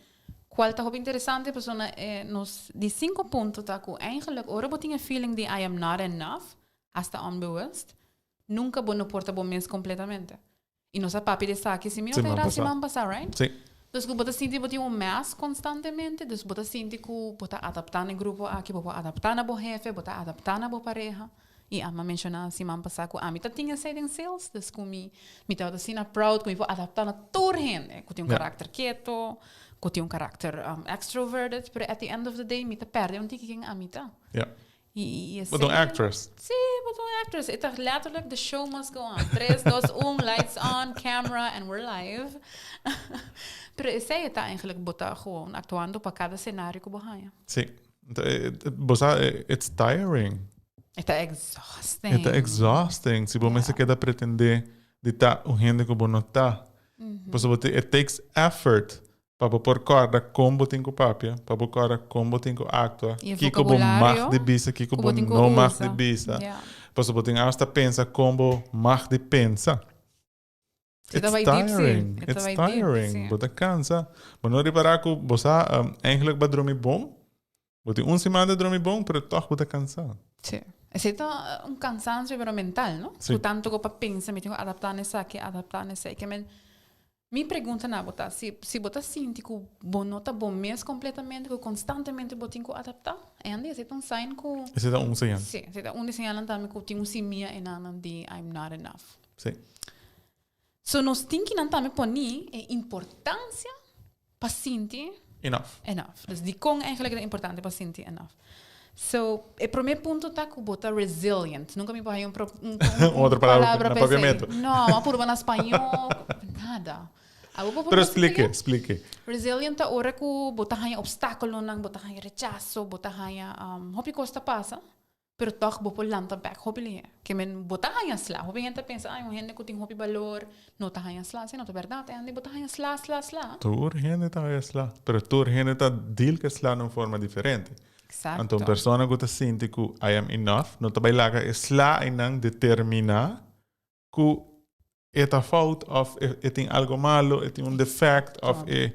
[SPEAKER 2] Cual ta hopi interesante pasobra e nos di cinco punto ta cu eigenlijk ora bo tin e feeling di I am not enough, hasta onbewust, nunca bo no por ta bo mes completamente. Y nos a papia di esaki si mi no ta era siman pasa, right?
[SPEAKER 1] Si.
[SPEAKER 2] Dus cu bo ta sinti bo tin un mask constantemente, dus bo ta sinti cu bo ta adapta na e grupo aki, bo por adapta na bo hefe, bo ta adapta na bo pareha. I ami a menshoná siman pasá ku ami ta tin esei den sales, dus ku mi mi tabata asina proud ku mi por adaptá na tur hende ku tin un karakter keto, ku tin un karakter extroverted, pero at the end of the day mi ta pèrdè un tiki ken ami ta. I i
[SPEAKER 1] esei. Bo ta un actress.
[SPEAKER 2] Sí, bo ta un actress. E ta letterlijk the show must go on. Tres, dos, un, lights on, camera and we're live. Pero esei e ta eigenlijk, bo ta gewoon actuando pa kada scenario ku bo haña.
[SPEAKER 1] Sí. Bo sa, it's tiring.
[SPEAKER 2] E ta exhausting.
[SPEAKER 1] E ta exhausting. Si bo mester keda pretende di ta un hende ku bo no ta. Pasobra bo tin, it takes effort pa bo por kòrda kon bo tin ku papia, pa bo kòrda kon bo tin ku aktua, kiko bo mag di bisa, kiko bo no mag di bisa. Pasobra bo tin asta pensa kon bo mag di pensa. It's tiring. It's tiring. Bo ta cansa. Bo no ripara cu bo sa um, eigenlijk ba dromi bon. Bo tin un siman ta dromi bon, pero toch bo ta cansa.
[SPEAKER 2] Sí. Esei ta un cansancio pero mental, no?
[SPEAKER 1] Sí.
[SPEAKER 2] Cu tanto cu pa pensa, mi tin cu adapta na esaki, adapta na esei. Ke men, mi pregunta na bo ta, si, si bo ta sinti cu bo no ta bo mes completamente, cu constantemente bo tin cu adapta, Andy, esei ta un sign cu...
[SPEAKER 1] Esei ta un señal.
[SPEAKER 2] Sí, esei ta un di señalnan tambe cu tin un simia enanan di I'm not enough.
[SPEAKER 1] Sí.
[SPEAKER 2] So nos tin ki nan tambe poni e importancia pa sinti
[SPEAKER 1] Enough.
[SPEAKER 2] Enough. Dus dikon eigenlijk ta importante pa sinti enough? So, e prome punto ta ku bo ta resilient. Nunca mi por haya un pro, un, un,
[SPEAKER 1] Un otro palabra
[SPEAKER 2] palabra
[SPEAKER 1] na
[SPEAKER 2] pa esei.
[SPEAKER 1] papiamento.
[SPEAKER 2] No, m'a purba na spañó, nada. Abo por
[SPEAKER 1] Pero
[SPEAKER 2] purba
[SPEAKER 1] splike,
[SPEAKER 2] splike?
[SPEAKER 1] splike.
[SPEAKER 2] Resilient ta ora ku bo ta haña obstáculonan, bo ta haña rechazo, bo ta haña um, hopi kos ta pasa. Pero tòg bo por lanta bèk hopi lihé. Ke men bo ta haña sla. Hopi hende ta pensa, ai, un hende ku tin hopi balor no ta haña sla. Si no ta bèrdat, Andy, bo ta haña sla, sla, sla.
[SPEAKER 1] Tur hende ta haña sla, pero tur hende ta deal ku e sla na un forma diferente.
[SPEAKER 2] Exacto.
[SPEAKER 1] Anto un persona ku ta sinti ku I am enough no ta bai laga e sla einan determiná ku e ta fout of e tin algo malo, e tin un defect of e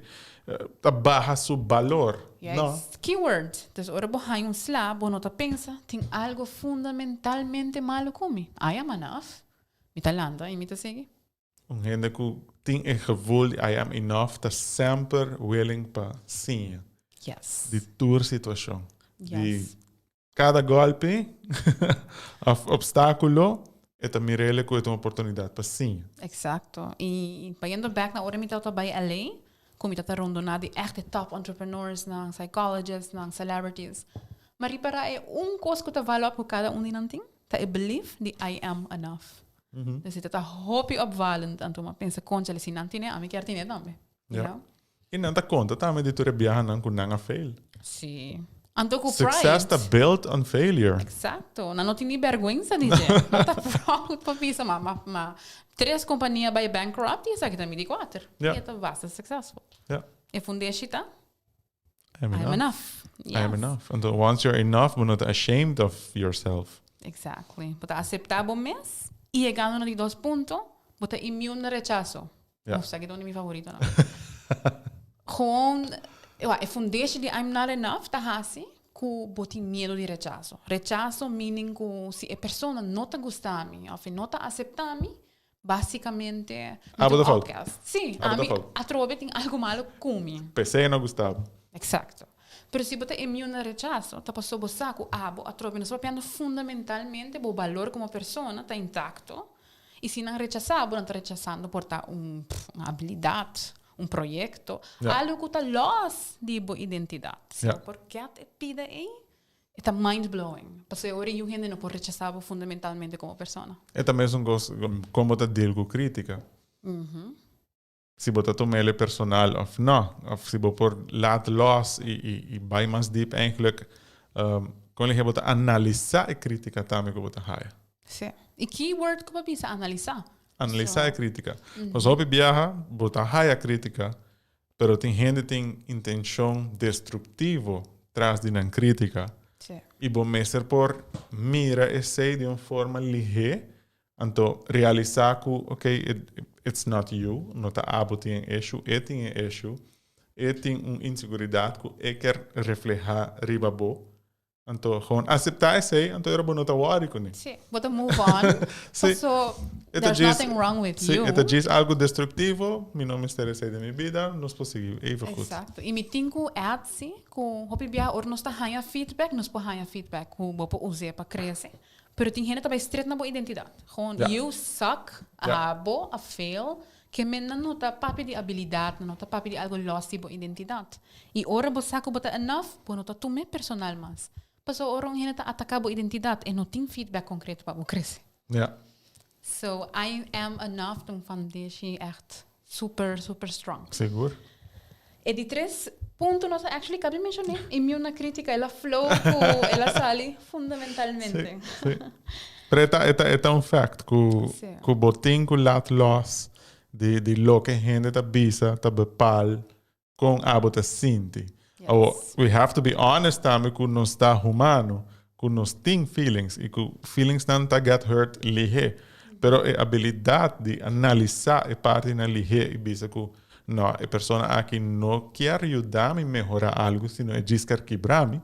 [SPEAKER 1] ta baha su balor. No.
[SPEAKER 2] Juist. Keyword. Dus ora bo haña un sla, bo no ta pensa, tin algo fundamentalmente malo ku mi. I am enough. Mi ta lanta i mi ta sigui.
[SPEAKER 1] Un hende ku tin e gevoel di I am enough ta semper willing pa siña.
[SPEAKER 2] Yes.
[SPEAKER 1] Di tur situashon.
[SPEAKER 2] Yes.
[SPEAKER 1] Di Kada gòlpi òf opstákulo e ta mir'el ku e ta un oportunidat pa siña.
[SPEAKER 2] Eksakto. I bayendo bèk na ora mi tabata bai LA, ku mi tabata rondoná di ègt e top entrepreneursnan, psychologistsnan, celebrities. Mi a ripará e un kos ku ta vale òp ku kada un di nan tin, ta e belief di I am enough. Dus e ta hopi opvalend. Anto mi a pensa, kónchale, si nan tine, ami kier tine tambe. You know?
[SPEAKER 1] I nan ta konta tambe di tur e biahanan ku nan a fail.
[SPEAKER 2] Sí. Anto ku pride.
[SPEAKER 1] Success ta built on failure.
[SPEAKER 2] Exacto. Nan no tin ni bergwensa di dje. Nan ta proud pa bisa ma ma ma tres kompania bai bankrupt i esaki ta mi di kuater.
[SPEAKER 1] Ja.
[SPEAKER 2] I e ta basta successful.
[SPEAKER 1] Ja.
[SPEAKER 2] E fundeshi ta
[SPEAKER 1] I am
[SPEAKER 2] I am
[SPEAKER 1] enough.
[SPEAKER 2] enough.
[SPEAKER 1] I am
[SPEAKER 2] Yes.
[SPEAKER 1] enough. Anto once you're enough, bo no ta ashamed of yourself.
[SPEAKER 2] Exactly. Bo ta aseptá bo mes i yegando na di dos punto, bo ta immune na rechaso.
[SPEAKER 1] Ja.
[SPEAKER 2] Uf, esaki ta un di mi favoritonan. Gewoon, wa, e fundeshi di I'm not enough ta hasi ku bo tin miedu di rechaso. Rechaso meaning ku si e persona no ta gusta mi of e no ta asepta mi, basikamente mi
[SPEAKER 1] Abo
[SPEAKER 2] ta un
[SPEAKER 1] ta fout.
[SPEAKER 2] outcast. Sí,
[SPEAKER 1] Abo ta
[SPEAKER 2] ami
[SPEAKER 1] fout.
[SPEAKER 2] atrobe tin algu malo ku mi.
[SPEAKER 1] P'esei e no gusta bo.
[SPEAKER 2] Exacto. Pero si bo ta immune na rechaso, ta pasobra bo sa ku abo atrobe no sta papiando fundamentalmente bo balor komo persona ta intacto. I si nan rechasá bo, nan ta rechasando por ta un abilidat, un proyekto, algu ku ta lòs di bo identidat. Si bo por get e pida ei, e ta mind blowing. Pasobra e ora yu hende no por rechasá bo fundamentalmente komo persona.
[SPEAKER 1] E ta mesun kos kon bo ta deal ku krítika. Si bo ta tuma el personal of no, of si bo por laat los y, y, y bai mas diep eigenlijk, con lege bo ta analisa e critica tambe cu bo ta haya.
[SPEAKER 2] Sí. Y keyword cu bo bisa analisa.
[SPEAKER 1] Analisa e critica. Pasobra hopi biaha bo ta haya critica, pero tin hende tin intencion destructivo tras di nan critica.
[SPEAKER 2] Sí.
[SPEAKER 1] Y bo mester por mira esey di un forma lihe. Anto realisa cu ok it's not you, no ta abo tin e issue, e tin e issue, e tin un inseguridad cu e kier refleha riba bo. Anto gewoon acepta esey, anto ora bo no ta worry cune.
[SPEAKER 2] Sí, bo ta move on,
[SPEAKER 1] Sí.
[SPEAKER 2] paso
[SPEAKER 1] E ta
[SPEAKER 2] there's
[SPEAKER 1] djis
[SPEAKER 2] nothing wrong with
[SPEAKER 1] sí,
[SPEAKER 2] you.
[SPEAKER 1] e ta djis algo destructivo, mi no mester esey den mi bida, nos por sigui even goed.
[SPEAKER 2] Exacto. Y mi tin cu add sí, cu hopi biaha ora nos ta haya feedback, nos por haya feedback cu bo por us'e pa crece. Pero tin hende ta bai stret na bo identidad. Gewoon, you suck, abo a fail. Ke men nan no ta papia di abilidad, nan no ta papia di algo los di bo identidad. Y ora bo sa cu bo ta enough, bo no ta tum'e personal mas. Pasobra ora un hende ta ataca bo identidad, e no tin feedback concreto pa bo crece. So, I am enough ta un foundation echt super, super strong.
[SPEAKER 1] Sigur.
[SPEAKER 2] E di tres punto nos a actually cabi mencioné, immune na critica, el a flow cu el a sali fundamentalmente.
[SPEAKER 1] Sí, sí. Pero e ta, e ta, e ta un fact cu, cu bo tin cu laat los di, di loke hende ta bisa, ta bepaal Kon abo ta sinti. Awo, we have to be honest tambe ku nos ta humano, ku nos tin feelings i ku feelingsnan ta get hurt lihé. Pero e abilidat di analisá e partinan lihé i bisa ku no, e persona aki no kier yuda mi mehorá algu, sino e djis kier kibra mi,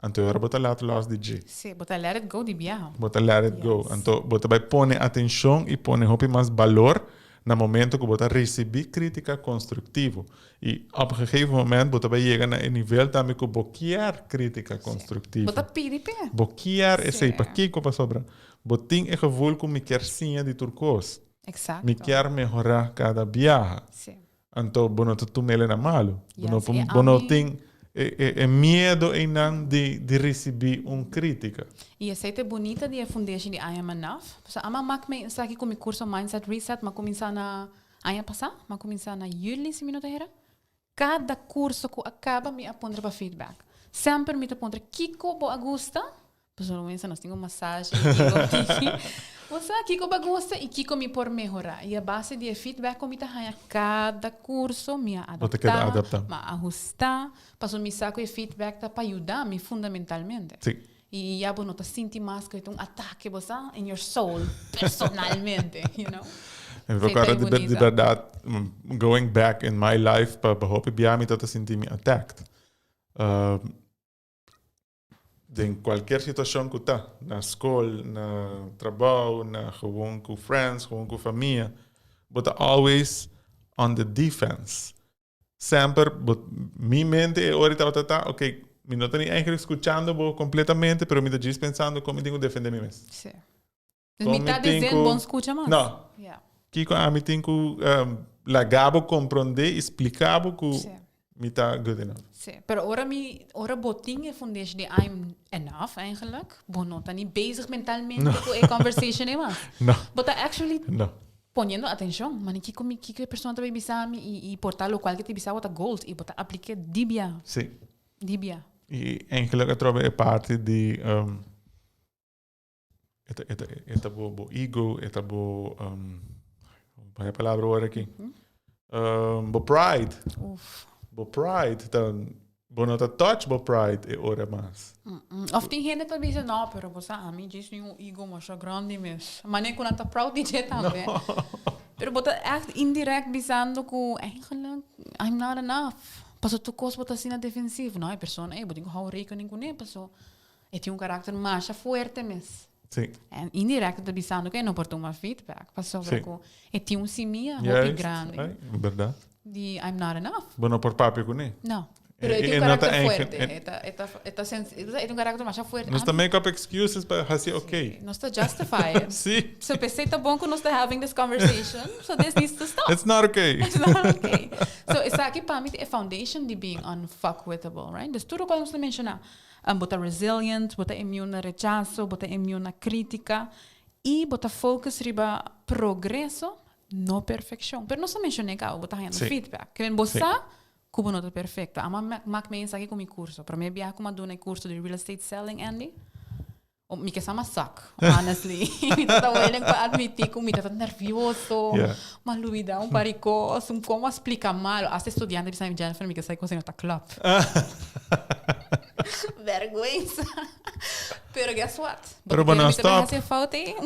[SPEAKER 1] Anto e ora bo ta laat los di dje.
[SPEAKER 2] Sí, bo ta let it go di biaha.
[SPEAKER 1] Bo ta let it go. Anto bo ta bai pone atencion y pone hopi mas balor na momento cu bo ta ricibi critica constructivo. Y op een gegeven moment bo ta bai yega na e nivel tambe cu bo kier critica constructivo.
[SPEAKER 2] Bo ta pidi p'e.
[SPEAKER 1] Bo kier esey. Pakico? Pasobra bo tin e gevoel cu mi kier siña di tur cos.
[SPEAKER 2] Exacto.
[SPEAKER 1] Mi kier mehora cada biaha. Anto bo no ta tuma el na malu. Bo no
[SPEAKER 2] Yes, e
[SPEAKER 1] bo no
[SPEAKER 2] ami
[SPEAKER 1] tin e e e miedo einan di di risibí un krítika.
[SPEAKER 2] I esei ta e bunita di e fundashon di I Am Enough. Pasobra ama mak mi esaki ku mi kurso Mindset Reset m'a kuminsá na aña pasá, m'a kuminsá na yüli si mi no ta hera. Kada kurso ku a kaba mi a puntra pa feedback. Semper mi ta puntra kiko bo a gusta? Pasobra bo mester nos tin un masaje kiko bo sa kiko bo a gusta y kiko mi por mehora y a base di e feedback ku mi ta haña kada kurso mi a adapta, mi a ahusta pasobra mi sa ku e feedback ta pa yuda mi fundamentalmente y ya bo no ta sinti mas ku e ta un atake bo sa in your soul personalmente you know.
[SPEAKER 1] Mi por acorda di berdad going back in my life pa hopi bia mi tabata sinti mi attacked. Den cualkier situacion cu ta, na scol, na trabao, na gewoon cu friends, gewoon cu famia, bo ta always on the defense. Semper bo, mi mente e ora tabata ta, ok, mi no ta ni eigenlijk scuchando bo completamente, pero mi ta djis pensando con mi tin cu defende mi mes.
[SPEAKER 2] Sí. Dus mi ta dizendo bon scucha mas.
[SPEAKER 1] No. Yeah. Kiko ami tin cu laga bo comprende y splica bo cu sí. mi ta good enough.
[SPEAKER 2] Sí. Pero ora mi, ora bo tin e fundeshi di I'm enough eigenlijk, bo no ta ni bezig mentalmente no. cu e conversation e mas.
[SPEAKER 1] No.
[SPEAKER 2] Bo ta actually
[SPEAKER 1] no.
[SPEAKER 2] poniendo atencion. Mani kiko mi, kiko e persona ta bisa mi y, y por tal lo cual que te bisa bo ta gold y bo ta aplique dibia.
[SPEAKER 1] Sí.
[SPEAKER 2] Dibia.
[SPEAKER 1] Y eigenlijk atrobe e parte di E ta, e ta, e ta bo, bo ego, e ta bo, um, bai e palabra ora aki. Um, bo pride.
[SPEAKER 2] Uf.
[SPEAKER 1] Bo pride. Ta, bo no ta touch bo pride e ora mas.
[SPEAKER 2] Mm -mm. Of tin hende ta bisa, no, pero bo sa, ami djis ni un ego masha grandi mes. Mane ku nan ta proud di dje tambe.
[SPEAKER 1] No.
[SPEAKER 2] Pero bo ta echt indirect bisando ku eigenlijk I'm not enough. Paso tur kos bo ta asina defensivo. No, e persona, ey, bo tin ku hou rekening kuné, paso E tin un karakter masha fuerte mes.
[SPEAKER 1] Sí.
[SPEAKER 2] En indirecto ta bisando ku e no por tuma feedback. Pasobra
[SPEAKER 1] Sí.
[SPEAKER 2] ku e tin un simia hopi
[SPEAKER 1] Juist.
[SPEAKER 2] grandi.
[SPEAKER 1] Ai, berdad.
[SPEAKER 2] Di I'm not enough.
[SPEAKER 1] Bo no por papia kuné.
[SPEAKER 2] No. Pero e
[SPEAKER 1] E-
[SPEAKER 2] tin
[SPEAKER 1] e
[SPEAKER 2] un
[SPEAKER 1] no ta
[SPEAKER 2] karakter
[SPEAKER 1] eigen-
[SPEAKER 2] fuerte.
[SPEAKER 1] e-
[SPEAKER 2] E ta, e ta, e ta sens- e tin un karakter masha fuerte.
[SPEAKER 1] Nos ta
[SPEAKER 2] Ami-
[SPEAKER 1] make up excuses pa hasi okay.
[SPEAKER 2] Nos ta justify it.
[SPEAKER 1] Sí.
[SPEAKER 2] So p'esei ta bon ku nos ta having this conversation. So this needs to stop.
[SPEAKER 1] It's not okay.
[SPEAKER 2] It's not okay. So esaki pa mi ta e foundation di being unfuckwithable, right? Dus tur lokual nos ta menshoná. Bo ta resilient, bo ta immune na rechaso, bo ta immune na critica y bo ta focus riba progreso, no perfeccion. Pero nos a menciona caba, bo ta hañando feedback. Ke men bo sa cu bo no ta perfecto. Ama mak mi esaki cu mi curso. Prome biaha cu mi a duna e curso di real estate selling, Andy, mi ke sa mas suck, honestly. Mi ta ta willing pa admiti cu mi ta ta nervioso, mi a lubida un par di cos, un como a splica malo. Hasta e studiante bisa mi, Jennifer, mi ke sa e cosa no ta klop. Vergüenza. Pero guess what?
[SPEAKER 1] Pero bo no a stop.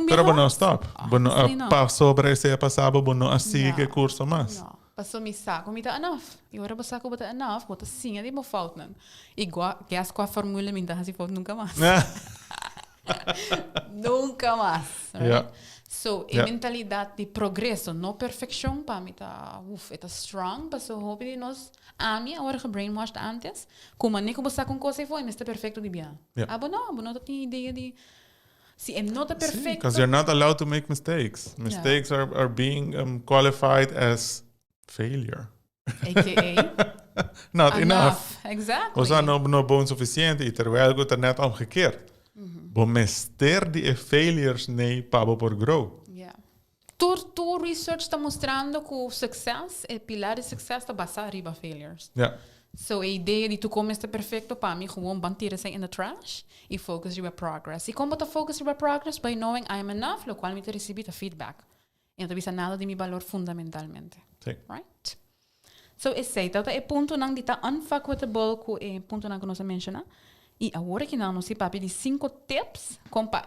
[SPEAKER 1] Pero bo no a stop. Bo no a pasobra esey a pasa bo, bo no a sigui cu e curso mas.
[SPEAKER 2] No. Paso mi sa cu mi ta enough. Y ora bo sa cu bo ta enough, bo ta siña di bo foutnan. Y gua, guess cua formula mi ta haci fout nunca mas. Nunca mas. Right?
[SPEAKER 1] Yeah.
[SPEAKER 2] So, e mentalidad di progreso, no perfeccion, pa mi ta, uf, e ta strong, paso hopi di nos, ami a word gebrainwashed antes, cu mane cu bo sa con cos ei for, e mester perfecto di bia. Abo no, bo no ta tin idea di, si e no ta perfecto.
[SPEAKER 1] Sí, because you're not allowed to make mistakes. Mistakes are being qualified as failure.
[SPEAKER 2] AKA?
[SPEAKER 1] Not enough.
[SPEAKER 2] Exactly.
[SPEAKER 1] Osea, no, no bon suficiente y terwijl cu ta net omgekeerd. Bo mester di e failures nee pa bo por grow.
[SPEAKER 2] Yeah. Tur research ta mustrando cu succes, e pilar di succes ta basa riba failures.
[SPEAKER 1] Ja.
[SPEAKER 2] So e idea di tur con mester perfecto pa mi gewoon ban tira esey in the trash y focus riba progress. Y con bo ta focus riba progress? By knowing I am enough, locual mi ta ricibi ta feedback. Y no ta bisa nada di mi balor fundamentalmente.
[SPEAKER 1] Sí.
[SPEAKER 2] Right? So esey ta e puntonan di ta unfuckwithable cu e puntonan cu nos a menciona. Y awor aki nan nos si papia di cinco tips con pa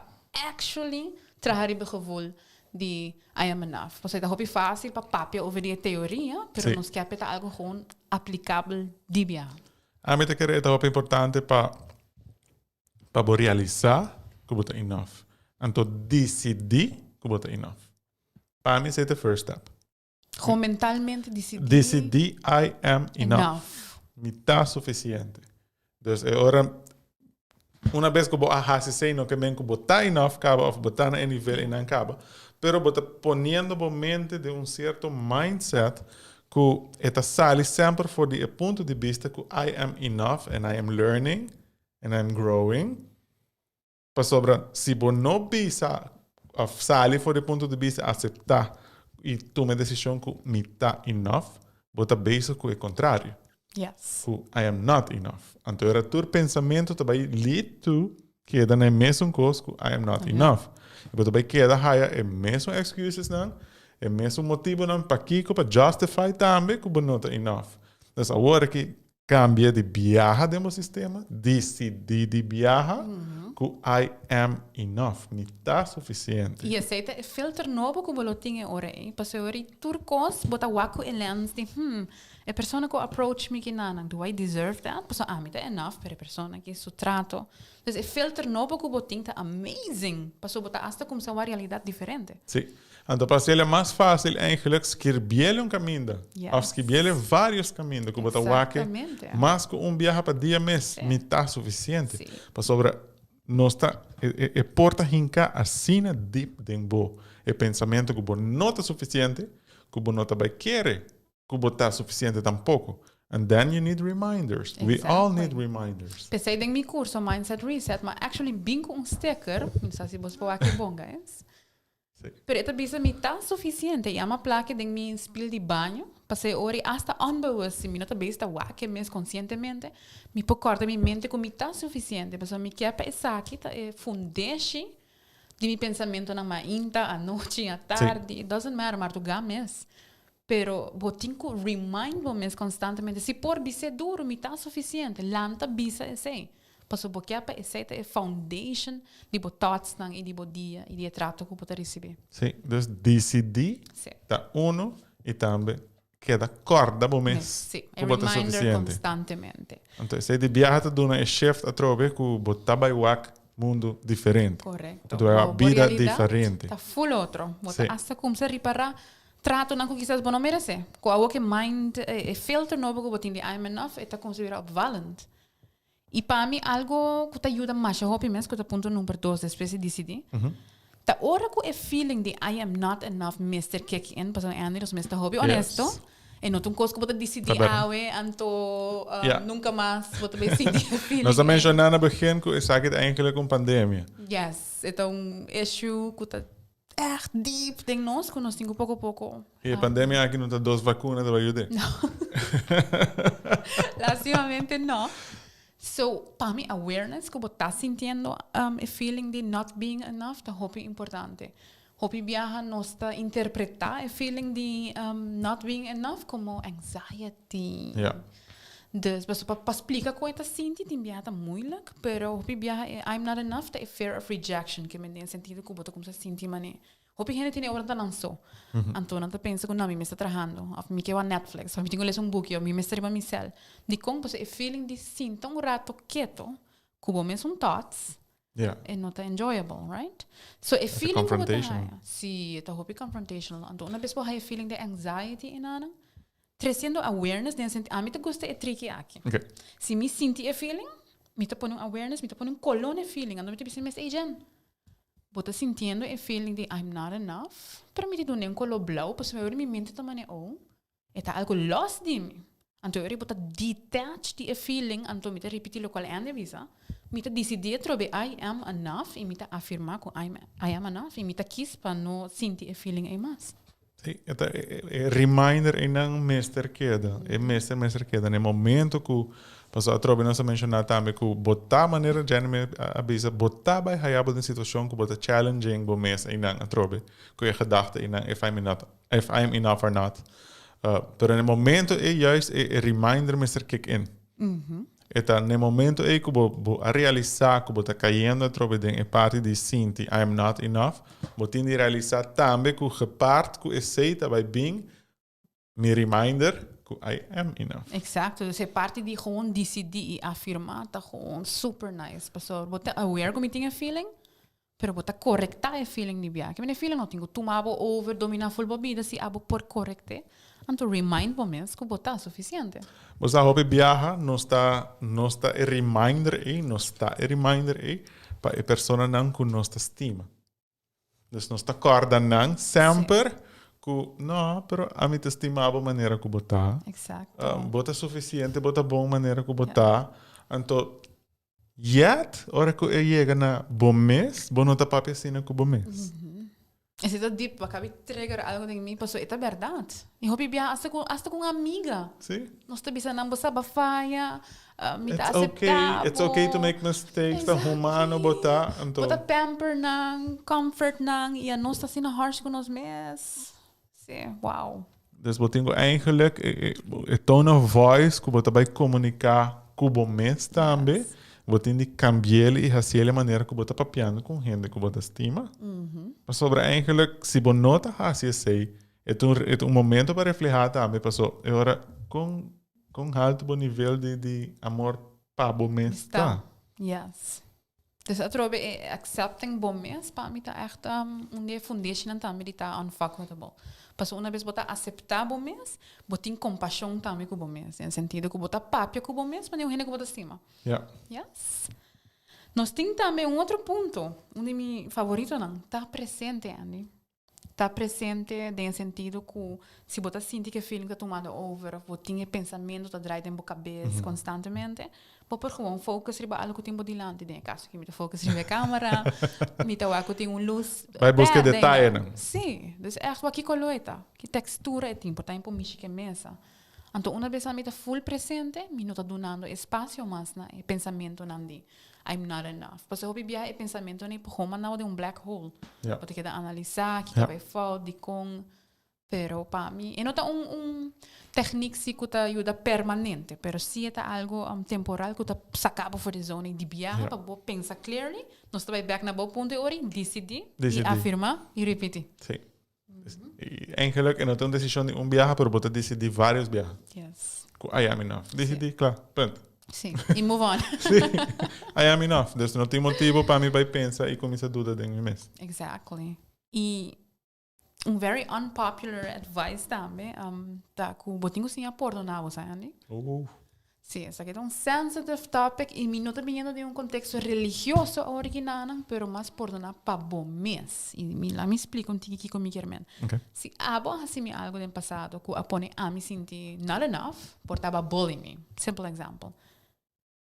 [SPEAKER 2] actually traha riba e gevoel di I am enough. Pasobra ta hopi facil pa papia over di e teoria, pero nos kier ta algo gewoon aplicabel di biaha.
[SPEAKER 1] Ami ta kere e ta hopi importante pa pa bo realisa cu bo ta enough. Anto dicidi cu bo ta enough. Pa mi esey ta e first step.
[SPEAKER 2] Gewoon mentalmente dicidi.
[SPEAKER 1] Dicidi I am enough.
[SPEAKER 2] Enough.
[SPEAKER 1] Mi ta suficiente. Dus e ora, una bes cu bo a haci esey no ke men cu bo ta enough caba of bo ta na e nivel eynan caba. Pero bo ta poniendo bo mente den un cierto mindset cu e ta sali semper for di e punto di bista cu I am enough and I am learning and I am growing. Pasobra si bo no bisa of sali for di punto di bista acepta y tuma e decision cu mi ta enough, bo ta bezig cu e contrario.
[SPEAKER 2] Yes.
[SPEAKER 1] Cu I am not enough. Anto era tur pensamento ta bay lead to Keda na e mesun kos ku I am not enough. I bo ta bai keda haya e mesun excuses nan, e mesun motibonan pakiko pa justify tambe ku bo no ta enough. Dus awor aki kambia di biaha den bo sistema, disidí di biaha ku I am enough, mi ta sufisiente.
[SPEAKER 2] I esei ta e filter nobo ku bo lo tin e ora ei, pasobra ora ei tur kos bo ta wak ku e lens di, hmm, e persona ku approach mi kinanan, do I deserve that? Pasobra ami ta enough, pero e persona aki su trato. Dus e filter nobo ku bo tin ta amazing, pasobra bo ta asta kumsa wak realidat diferente.
[SPEAKER 1] Sí. Anto pa haciele mas fácil eigenlijk skirbiele un caminda.
[SPEAKER 2] Yes.
[SPEAKER 1] Of skirbiele varios caminda cu bo ta wak mas cu un biaha pa dia mes.
[SPEAKER 2] Sí.
[SPEAKER 1] Mi ta suficiente.
[SPEAKER 2] Sí.
[SPEAKER 1] Pasobra nos ta e e por ta hinca asina diep den bo e pensamento cu bo no ta suficiente cu bo no ta bay kere cu bo ta suficiente tampoco. And then you need reminders. We all need reminders.
[SPEAKER 2] P'esei den mi curso Mindset Reset m'a actually bin cu un sticker, mi no sa si bo por wak e bon guys.
[SPEAKER 1] Sí.
[SPEAKER 2] Pero e ta bisa mi ta suficiente y ama plak'e den mi spiel di baño, pas'e ora y hasta onbewust, si mi no ta bezig ta wak e mes conscientemente, mi por corda mi mente cu mi ta suficiente, pasobra mi kier pa esaki ta e fundeshi di mi pensamentonan mainta, anochi, atardi, it doesn't matter, marduga mes. Pero bo tin cu remind bo mes constantemente, si por bis'é duro, mi ta suficiente, lanta bisa esey. Pasobra bo kier pa esey ta e foundation di bo thoughtsnan y di bo dia y di e trato cu bo ta ricibi.
[SPEAKER 1] Sí, dus dicidi ta uno y tambe keda corda bo mes
[SPEAKER 2] Sí,
[SPEAKER 1] cu bo ta
[SPEAKER 2] reminder
[SPEAKER 1] suficiente.
[SPEAKER 2] Constantemente.
[SPEAKER 1] Anto esey di biaha ta duna e shift atrobe cu bo ta bay wak mundo diferente.
[SPEAKER 2] Correcto.
[SPEAKER 1] Bo ta bay wak
[SPEAKER 2] Bo
[SPEAKER 1] bida
[SPEAKER 2] realidad
[SPEAKER 1] diferente.
[SPEAKER 2] ta full otro. Bo ta hasta cumsa ripara Tratonan ku kisas bo no meresé. Ku awor ku e mind, e filter nobo ku bo tin di I'm enough, e ta konsidera opvallend. I pa mi algo ku ta yuda masha hopi mes, ku ta punto number dos despues di disidí, ta ora ku e feeling di I am not enough mester kick in, pasobra Andy nos mes ta hopi honesto, e no ta un kos ku bo ta disidí awe anto nunka mas bo ta bay sinti e feeling.
[SPEAKER 1] Nos a menshoná na begin ku esaki ta eigenlijk un pandemia.
[SPEAKER 2] Yes, e ta un issue ku ta echt deep den nos ku nos tin ku poko poko.
[SPEAKER 1] E pandemia aki no ta dos vakuna ta bai yud'é.
[SPEAKER 2] No. Lastimamente no. So, pa mi awareness ku bo ta sintiendo e feeling di not being enough ta hopi importante. Hopi biaha nos ta interpreta e feeling di not being enough komo anxiety.
[SPEAKER 1] Ja.
[SPEAKER 2] Dus, pasobra pa splika kon e ta sinti tin biaha ta moeilijk, pero hopi biaha e I'm not enough ta e fear of rejection ke men den sentido ku bo ta kumsa sinti manera hopi hende tin e ora ta nan so. Anto nan ta pensa ku no mi mester trahando of mi ke wak Netflix of mi tin ku lesa un buki of mi mester riba mi cel. Dikon? Pasobra e feeling di sinta un rato keto ku bo mesun thoughts e no ta enjoyable, right? So e feeling ku bo ta haya, si e ta hopi confrontational. Anto una bes bo haya e feeling di anxiety enanan, Treciendo awareness den senti, ami ta gusta e triki aki. Si mi sinti e feeling, mi ta pone un awareness, mi ta pone un color na e feeling. Anto mi ta bisa mi mes, ey Jen, bo ta sintiendo e feeling di I'm not enough, pero mi ta duna un color blauw pasobra ora mi mente ta mane oh, e ta algo los di mi. Anto ora bo ta detach di e feeling, anto mi ta ripiti locual Andy a bisa, mi ta dicidi atrobe I am enough y mi ta afirma cu I'm, I am enough y mi ta kies pa no sinti e feeling ey mas.
[SPEAKER 1] Sí, e ta e reminder einan mester keda. E mester mester keda. Na e momento ku pasobra atrobe nos a menshoná tambe ku bo ta manera Jenny me a bisa bo ta bai haya bo den situashon ku bo ta challenging bo mes einan atrobe ku e gedachte einan if I'm enough if I'm enough or not. Pero na e momento ei juist e reminder mester kick in. E ta n'e momento ei ku bo bo a realisá ku bo ta kayendo atrobe den e parti di sinti I am not enough, bo tin di realisá tambe ku gepaard ku esei ta bai bin mi reminder ku I am enough.
[SPEAKER 2] Exacto, dus e parti di gewoon disidí i afirmá ta gewoon super nice, pasobra bo ta aware ku mi tin e feeling, Pero bo ta korektá e feeling di biaha. Kimen e feeling no tin ku tuma bo over, dominá ful bo bida, si abo por korekt'é, anto remind bo mes ku bo ta sufisiente.
[SPEAKER 1] Bo sa hopi biaha nos ta nos ta e reminder ei, nos ta e reminder ei pa e personanan ku nos ta stima. Dus nos ta kòrda nan semper ku no, pero ami ta stima bo manera ku bo ta.
[SPEAKER 2] Exacto.
[SPEAKER 1] Bo ta sufisiente, bo ta bon manera ku bo ta. Anto Yet, ora ku e yega na bo mes, bo no ta papia asina ku bo mes.
[SPEAKER 2] Esei ta deep, bo kabi trigger algo den mi, pasobra e ta bèrdat. I hopi biaha asta ku asta ku un amiga.
[SPEAKER 1] Sí.
[SPEAKER 2] Nos ta bisa nan bo sa bo faya, mi ta
[SPEAKER 1] It's okay,
[SPEAKER 2] aseptá
[SPEAKER 1] it's okay to
[SPEAKER 2] bo.
[SPEAKER 1] make mistakes, ta humano bo ta, anto.
[SPEAKER 2] Bo ta pamper nan, comfort nan, i anos ta asina harsh ku nos mes. Sí, wow.
[SPEAKER 1] Dus bo tin ku eigenlijk e e tone of voice ku bo ta bai komuniká ku bo mes tambe, Bo tin di cambi'el y haci'el e manera cu bo ta papiando cu un hende cu bo ta stima. Pasobra eigenlijk si bo no ta haci esey, e ta un e ta un momento pa refleha tambe paso e ora con con halto bo nivel di di amor pa bo mes ta.
[SPEAKER 2] Yes. Dus atrobe e accepting bo mes pa mi ta echt un di e foundationnan tambe di ta unfuckwithable. Paso una bes bo ta acepta bo mes, bo tin compashon tambe cu bo mes, den sentido cu bo ta papia cu bo mes manera un hende cu bo ta stima.
[SPEAKER 1] Ja.
[SPEAKER 2] Yes. Nos tin tambe un otro punto, un di mi favoritonan, ta presente, Andy. Ta presente den e sentido cu si bo ta sinti cu e feeling ta tumando over of bo tin e pensamento ta draai den bo cabes constantemente, bo por gewoon focus riba algo cu tin bo dilanti. Den e caso aki mi ta focus riba e camera, mi ta wak cu tin un luz
[SPEAKER 1] Bai busca
[SPEAKER 2] berde.
[SPEAKER 1] detayenan.
[SPEAKER 2] Sí, dus echt wak ki color e ta, ki textura e tin, por ta in por mishi cu e mesa. Anto una bes ami ta full presente, mi no ta dunando espacio mas na e pensamentonan di I'm not enough. Pasobra hopi biaha e pensamentonan ei por gewoon manda bo den un black hole. Bo ta keda analisa kiko ta e fout, dikon. Pero pa mi e no ta un un techniek si ku ta yuda permanente, pero si e ta algo temporal ku ta saka bo for di zona ei di biaha pa bo pensa clearly. Nos ta bai bek na bo punto e ora ei, disidí i afirmá i ripití.
[SPEAKER 1] Sí. I eigenlijk e no ta un desishon di un biaha, pero bo ta disidí vários biaha.
[SPEAKER 2] Yes.
[SPEAKER 1] Ku I am enough. Disidí, kla, punt.
[SPEAKER 2] Sí, i move on.
[SPEAKER 1] Sí, I am enough. Dus no tin motibu pa mi bai pensa i kuminsá duda den mi mes.
[SPEAKER 2] Exactly. I un very unpopular advice tambe um, ta ku bo tin ku siña pordoná bo, sa Andy? Sí, esaki ta un sensitive topic i mi no ta biniendo den un contexto religioso awor aki nanan, pero mas pordoná pa bo mes. I mi laat mi splika un tiki kiko mi kier men.
[SPEAKER 1] Okay.
[SPEAKER 2] Si abo a hasi mi algo den pasado ku a pone ami sinti not enough, por taba bully mi. Simple example.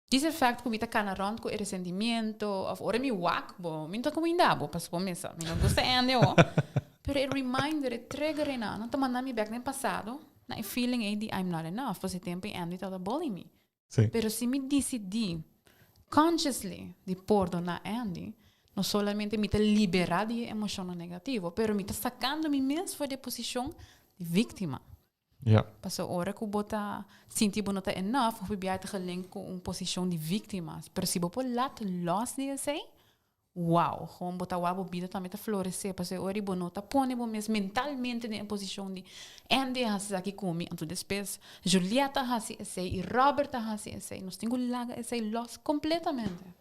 [SPEAKER 2] This effect ku mi ta kana rond ku e resentimiento of ora mi wak bo, mi no ta kuminda bo pasobra bo mesa mi no gusta hende awo. Pero e reminder, e trigger einan ta manda mi bek den pasado na e feeling ei di I'm not enough pasobra e tempo ei Andy tabata bully mi.
[SPEAKER 1] Sí.
[SPEAKER 2] Pero si mi disidí consciously di pordona Andy, no solamente mi ta libera di e emoshonnan negativo, pero mi ta sakando mi mes for di e posishon di víktima.
[SPEAKER 1] Ja.
[SPEAKER 2] Pasobra ora ku bo ta sinti bo no ta enough, hopi biaha ta gelink ku un posishon di víktima. Pero si bo por laat los di esei, wow, gewoon bo ta wak bo bida tambe ta floresé. Pasobra ora di bo no ta pone bo mes mentalmente den e posishon di Andy a hasi esaki ku mi, anto despues Juliette a hasi esei i Robert a hasi esei. Nos tin ku laga esei los kompletamente.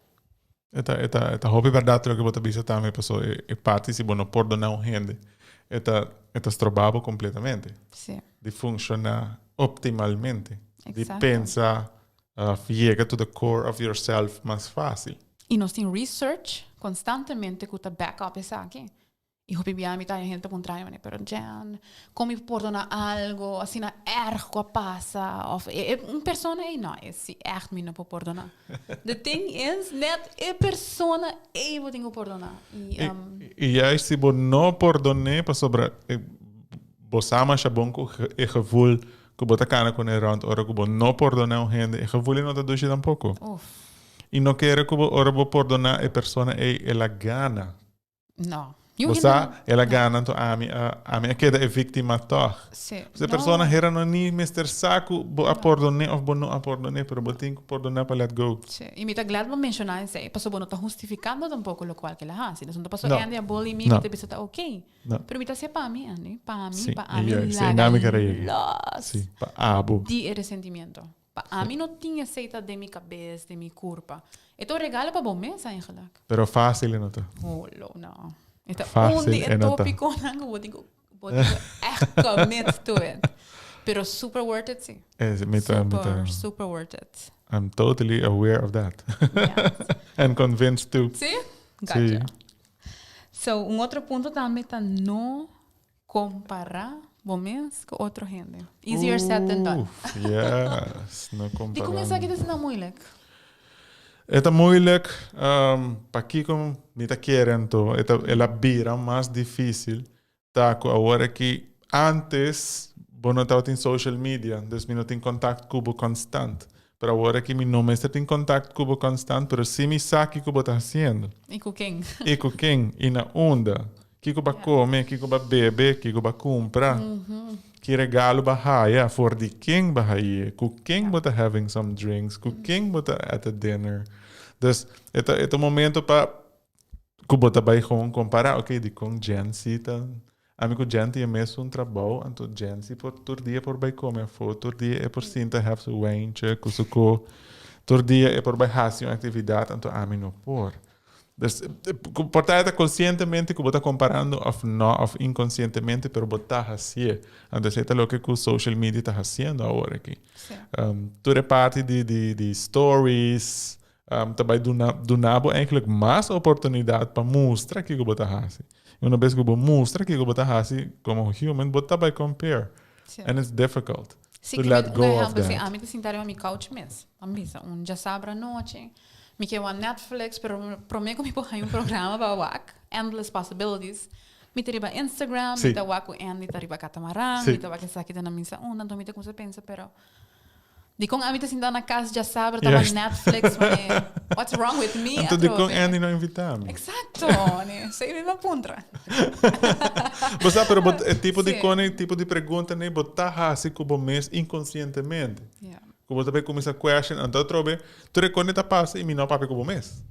[SPEAKER 1] E ta, e ta, e ta hopi bèrdat loke bo ta bisa tambe, pasobra e, e parti si bo no pordoná un hende, e ta, e ta strobá bo kompletamente.
[SPEAKER 2] Sí.
[SPEAKER 1] Di funshoná optimalmente. Di
[SPEAKER 2] Exacto.
[SPEAKER 1] pensa òf yega to the core of yourself mas fásil.
[SPEAKER 2] I nos tin research konstantemente ku ta back up esaki. I hopi bia mi ta haña hende ta puntra mi, pero Jen, kon mi por pordona algo asina erg ku a pasa? Of e e un persona ei? No, e si ègt mi no por pordona. The thing is, net e persona ei bo tin ku pordona. I,
[SPEAKER 1] I, i juist si bo no pordon'é pasobra e bo sa masha bon ku e gevoel ku bo ta kana kuné rònt ora ku bo no pordoná un hende, e gevoel ei no ta dushi tampoko.
[SPEAKER 2] Uf.
[SPEAKER 1] I no kere ku bo ora bo pordoná e persona ei el a gana.
[SPEAKER 2] No.
[SPEAKER 1] Bo sa, el a gana, anto ami a, ami a keda e víktima tòg.
[SPEAKER 2] Sí.
[SPEAKER 1] Pues e persona hera no ni mester sa ku bo a pordon'é òf bo no a pordon'é, pero bo tin ku pordoná pa let go.
[SPEAKER 2] Sí. I mi ta glad bo menshoná esei, pasobra bo no ta hustifikando tampoko lokual ku el a hasi. Dus no ta pasobra
[SPEAKER 1] No.
[SPEAKER 2] Andy a bully mi,
[SPEAKER 1] No.
[SPEAKER 2] mi ta bisa ta oké.
[SPEAKER 1] No.
[SPEAKER 2] Pero mi ta hasié pa mi, Andy. Pa mi,
[SPEAKER 1] Sí,
[SPEAKER 2] pa ami
[SPEAKER 1] juist.
[SPEAKER 2] laga
[SPEAKER 1] Einan mi kere yega.
[SPEAKER 2] los
[SPEAKER 1] Sí, pa abo.
[SPEAKER 2] di e resentimiento. Pa ami no tin esei ta den mi kabes, den mi kurpa. E ta un regalo pa bo mes eigenlijk.
[SPEAKER 1] Pero fácil e no ta.
[SPEAKER 2] Holo, no. E ta un
[SPEAKER 1] Fácil
[SPEAKER 2] di e
[SPEAKER 1] e no ta.
[SPEAKER 2] tópikonan ku bo tin ku bo tin ku ègt commit to it. Pero super worth it si.
[SPEAKER 1] Es, mi ta, mi ta.
[SPEAKER 2] Super, super worth it.
[SPEAKER 1] I'm totally aware of that.
[SPEAKER 2] Yes.
[SPEAKER 1] And convinced too.
[SPEAKER 2] Si?
[SPEAKER 1] Sí.
[SPEAKER 2] Gotcha. So, un otro punto tambe ta no Kompará bo mes ku otro hende. Easier said than done.
[SPEAKER 1] Uf, yes. No kompará.
[SPEAKER 2] Dikon esaki ta asina moeilijk?
[SPEAKER 1] E ta moeilijk, pakico mi ta kere anto, e ta, el a bira mas dificil, ta cu awor aki, antes bo no tabatin social media, dus mi no tin contact cu bo constant. Pero awor aki mi no mester tin contact cu bo constant, pero si mi sa kico bo ta haciendo.
[SPEAKER 2] Y cu ken.
[SPEAKER 1] Y cu ken, y na unda. Kico bo a come, kico bo a bebe, kico bo a cumpra, ki regalo bo a haya, for di ken bo a haye, cu ken bo ta having some drinks, cu ken bo ta at a dinner. Dus e ta e ta un momento pa cu bo ta bay gewoon compara, ok, dicon Jency ta, ami cu Jen tin e mesun trabou, anto Jency por tur dia por bay come afo, tur dia e por sinta have su wijntje cu su co, tur dia e por bay haci un actividad, anto ami no por. Dus, por ta konsientemente ku bo ta komparando òf no, òf inkonsientemente, pero bo ta hasié. Anto esei ta loke ku social media ta hasiendo awor aki.
[SPEAKER 2] Sí.
[SPEAKER 1] Tur e parti di, di, di stories, ta bai duna, duna bo eigenlijk mas oportunidat pa mustra kiko bo ta hasi. I una bes ku bo mustra kiko bo ta hasi komo human, bo ta bai compare.
[SPEAKER 2] Sí.
[SPEAKER 1] And it's difficult
[SPEAKER 2] Sí,
[SPEAKER 1] to
[SPEAKER 2] que
[SPEAKER 1] let
[SPEAKER 2] un
[SPEAKER 1] go of
[SPEAKER 2] ehempel, si
[SPEAKER 1] that.
[SPEAKER 2] ami ta sinta riba mi couch mes, a bisa un djasabra anochi, Mi ke wak Netflix, pero prome ku mi por haña un programa pa wak, Endless Possibilities, mi ta riba Instagram, mi ta wak ku Andy ta riba katamaran, mi ta wak esaki ta na misa unda, anto mi ta kumsa pensa, pero dikon ami ta sinta na kas djasabra ta wak Netflix, mane, what's wrong with me?
[SPEAKER 1] Anto dikon Andy no invita mi?
[SPEAKER 2] Exacto, esei mi a puntra.
[SPEAKER 1] Bo sa, pero bo e tipo di kos, e tipo di pregunta nei bo ta hasi ku bo mes inkonsientemente. Ku bo ta bay kuminsá question, anto atrobe tur e kos ta pasa i mi no papia ku bo mes.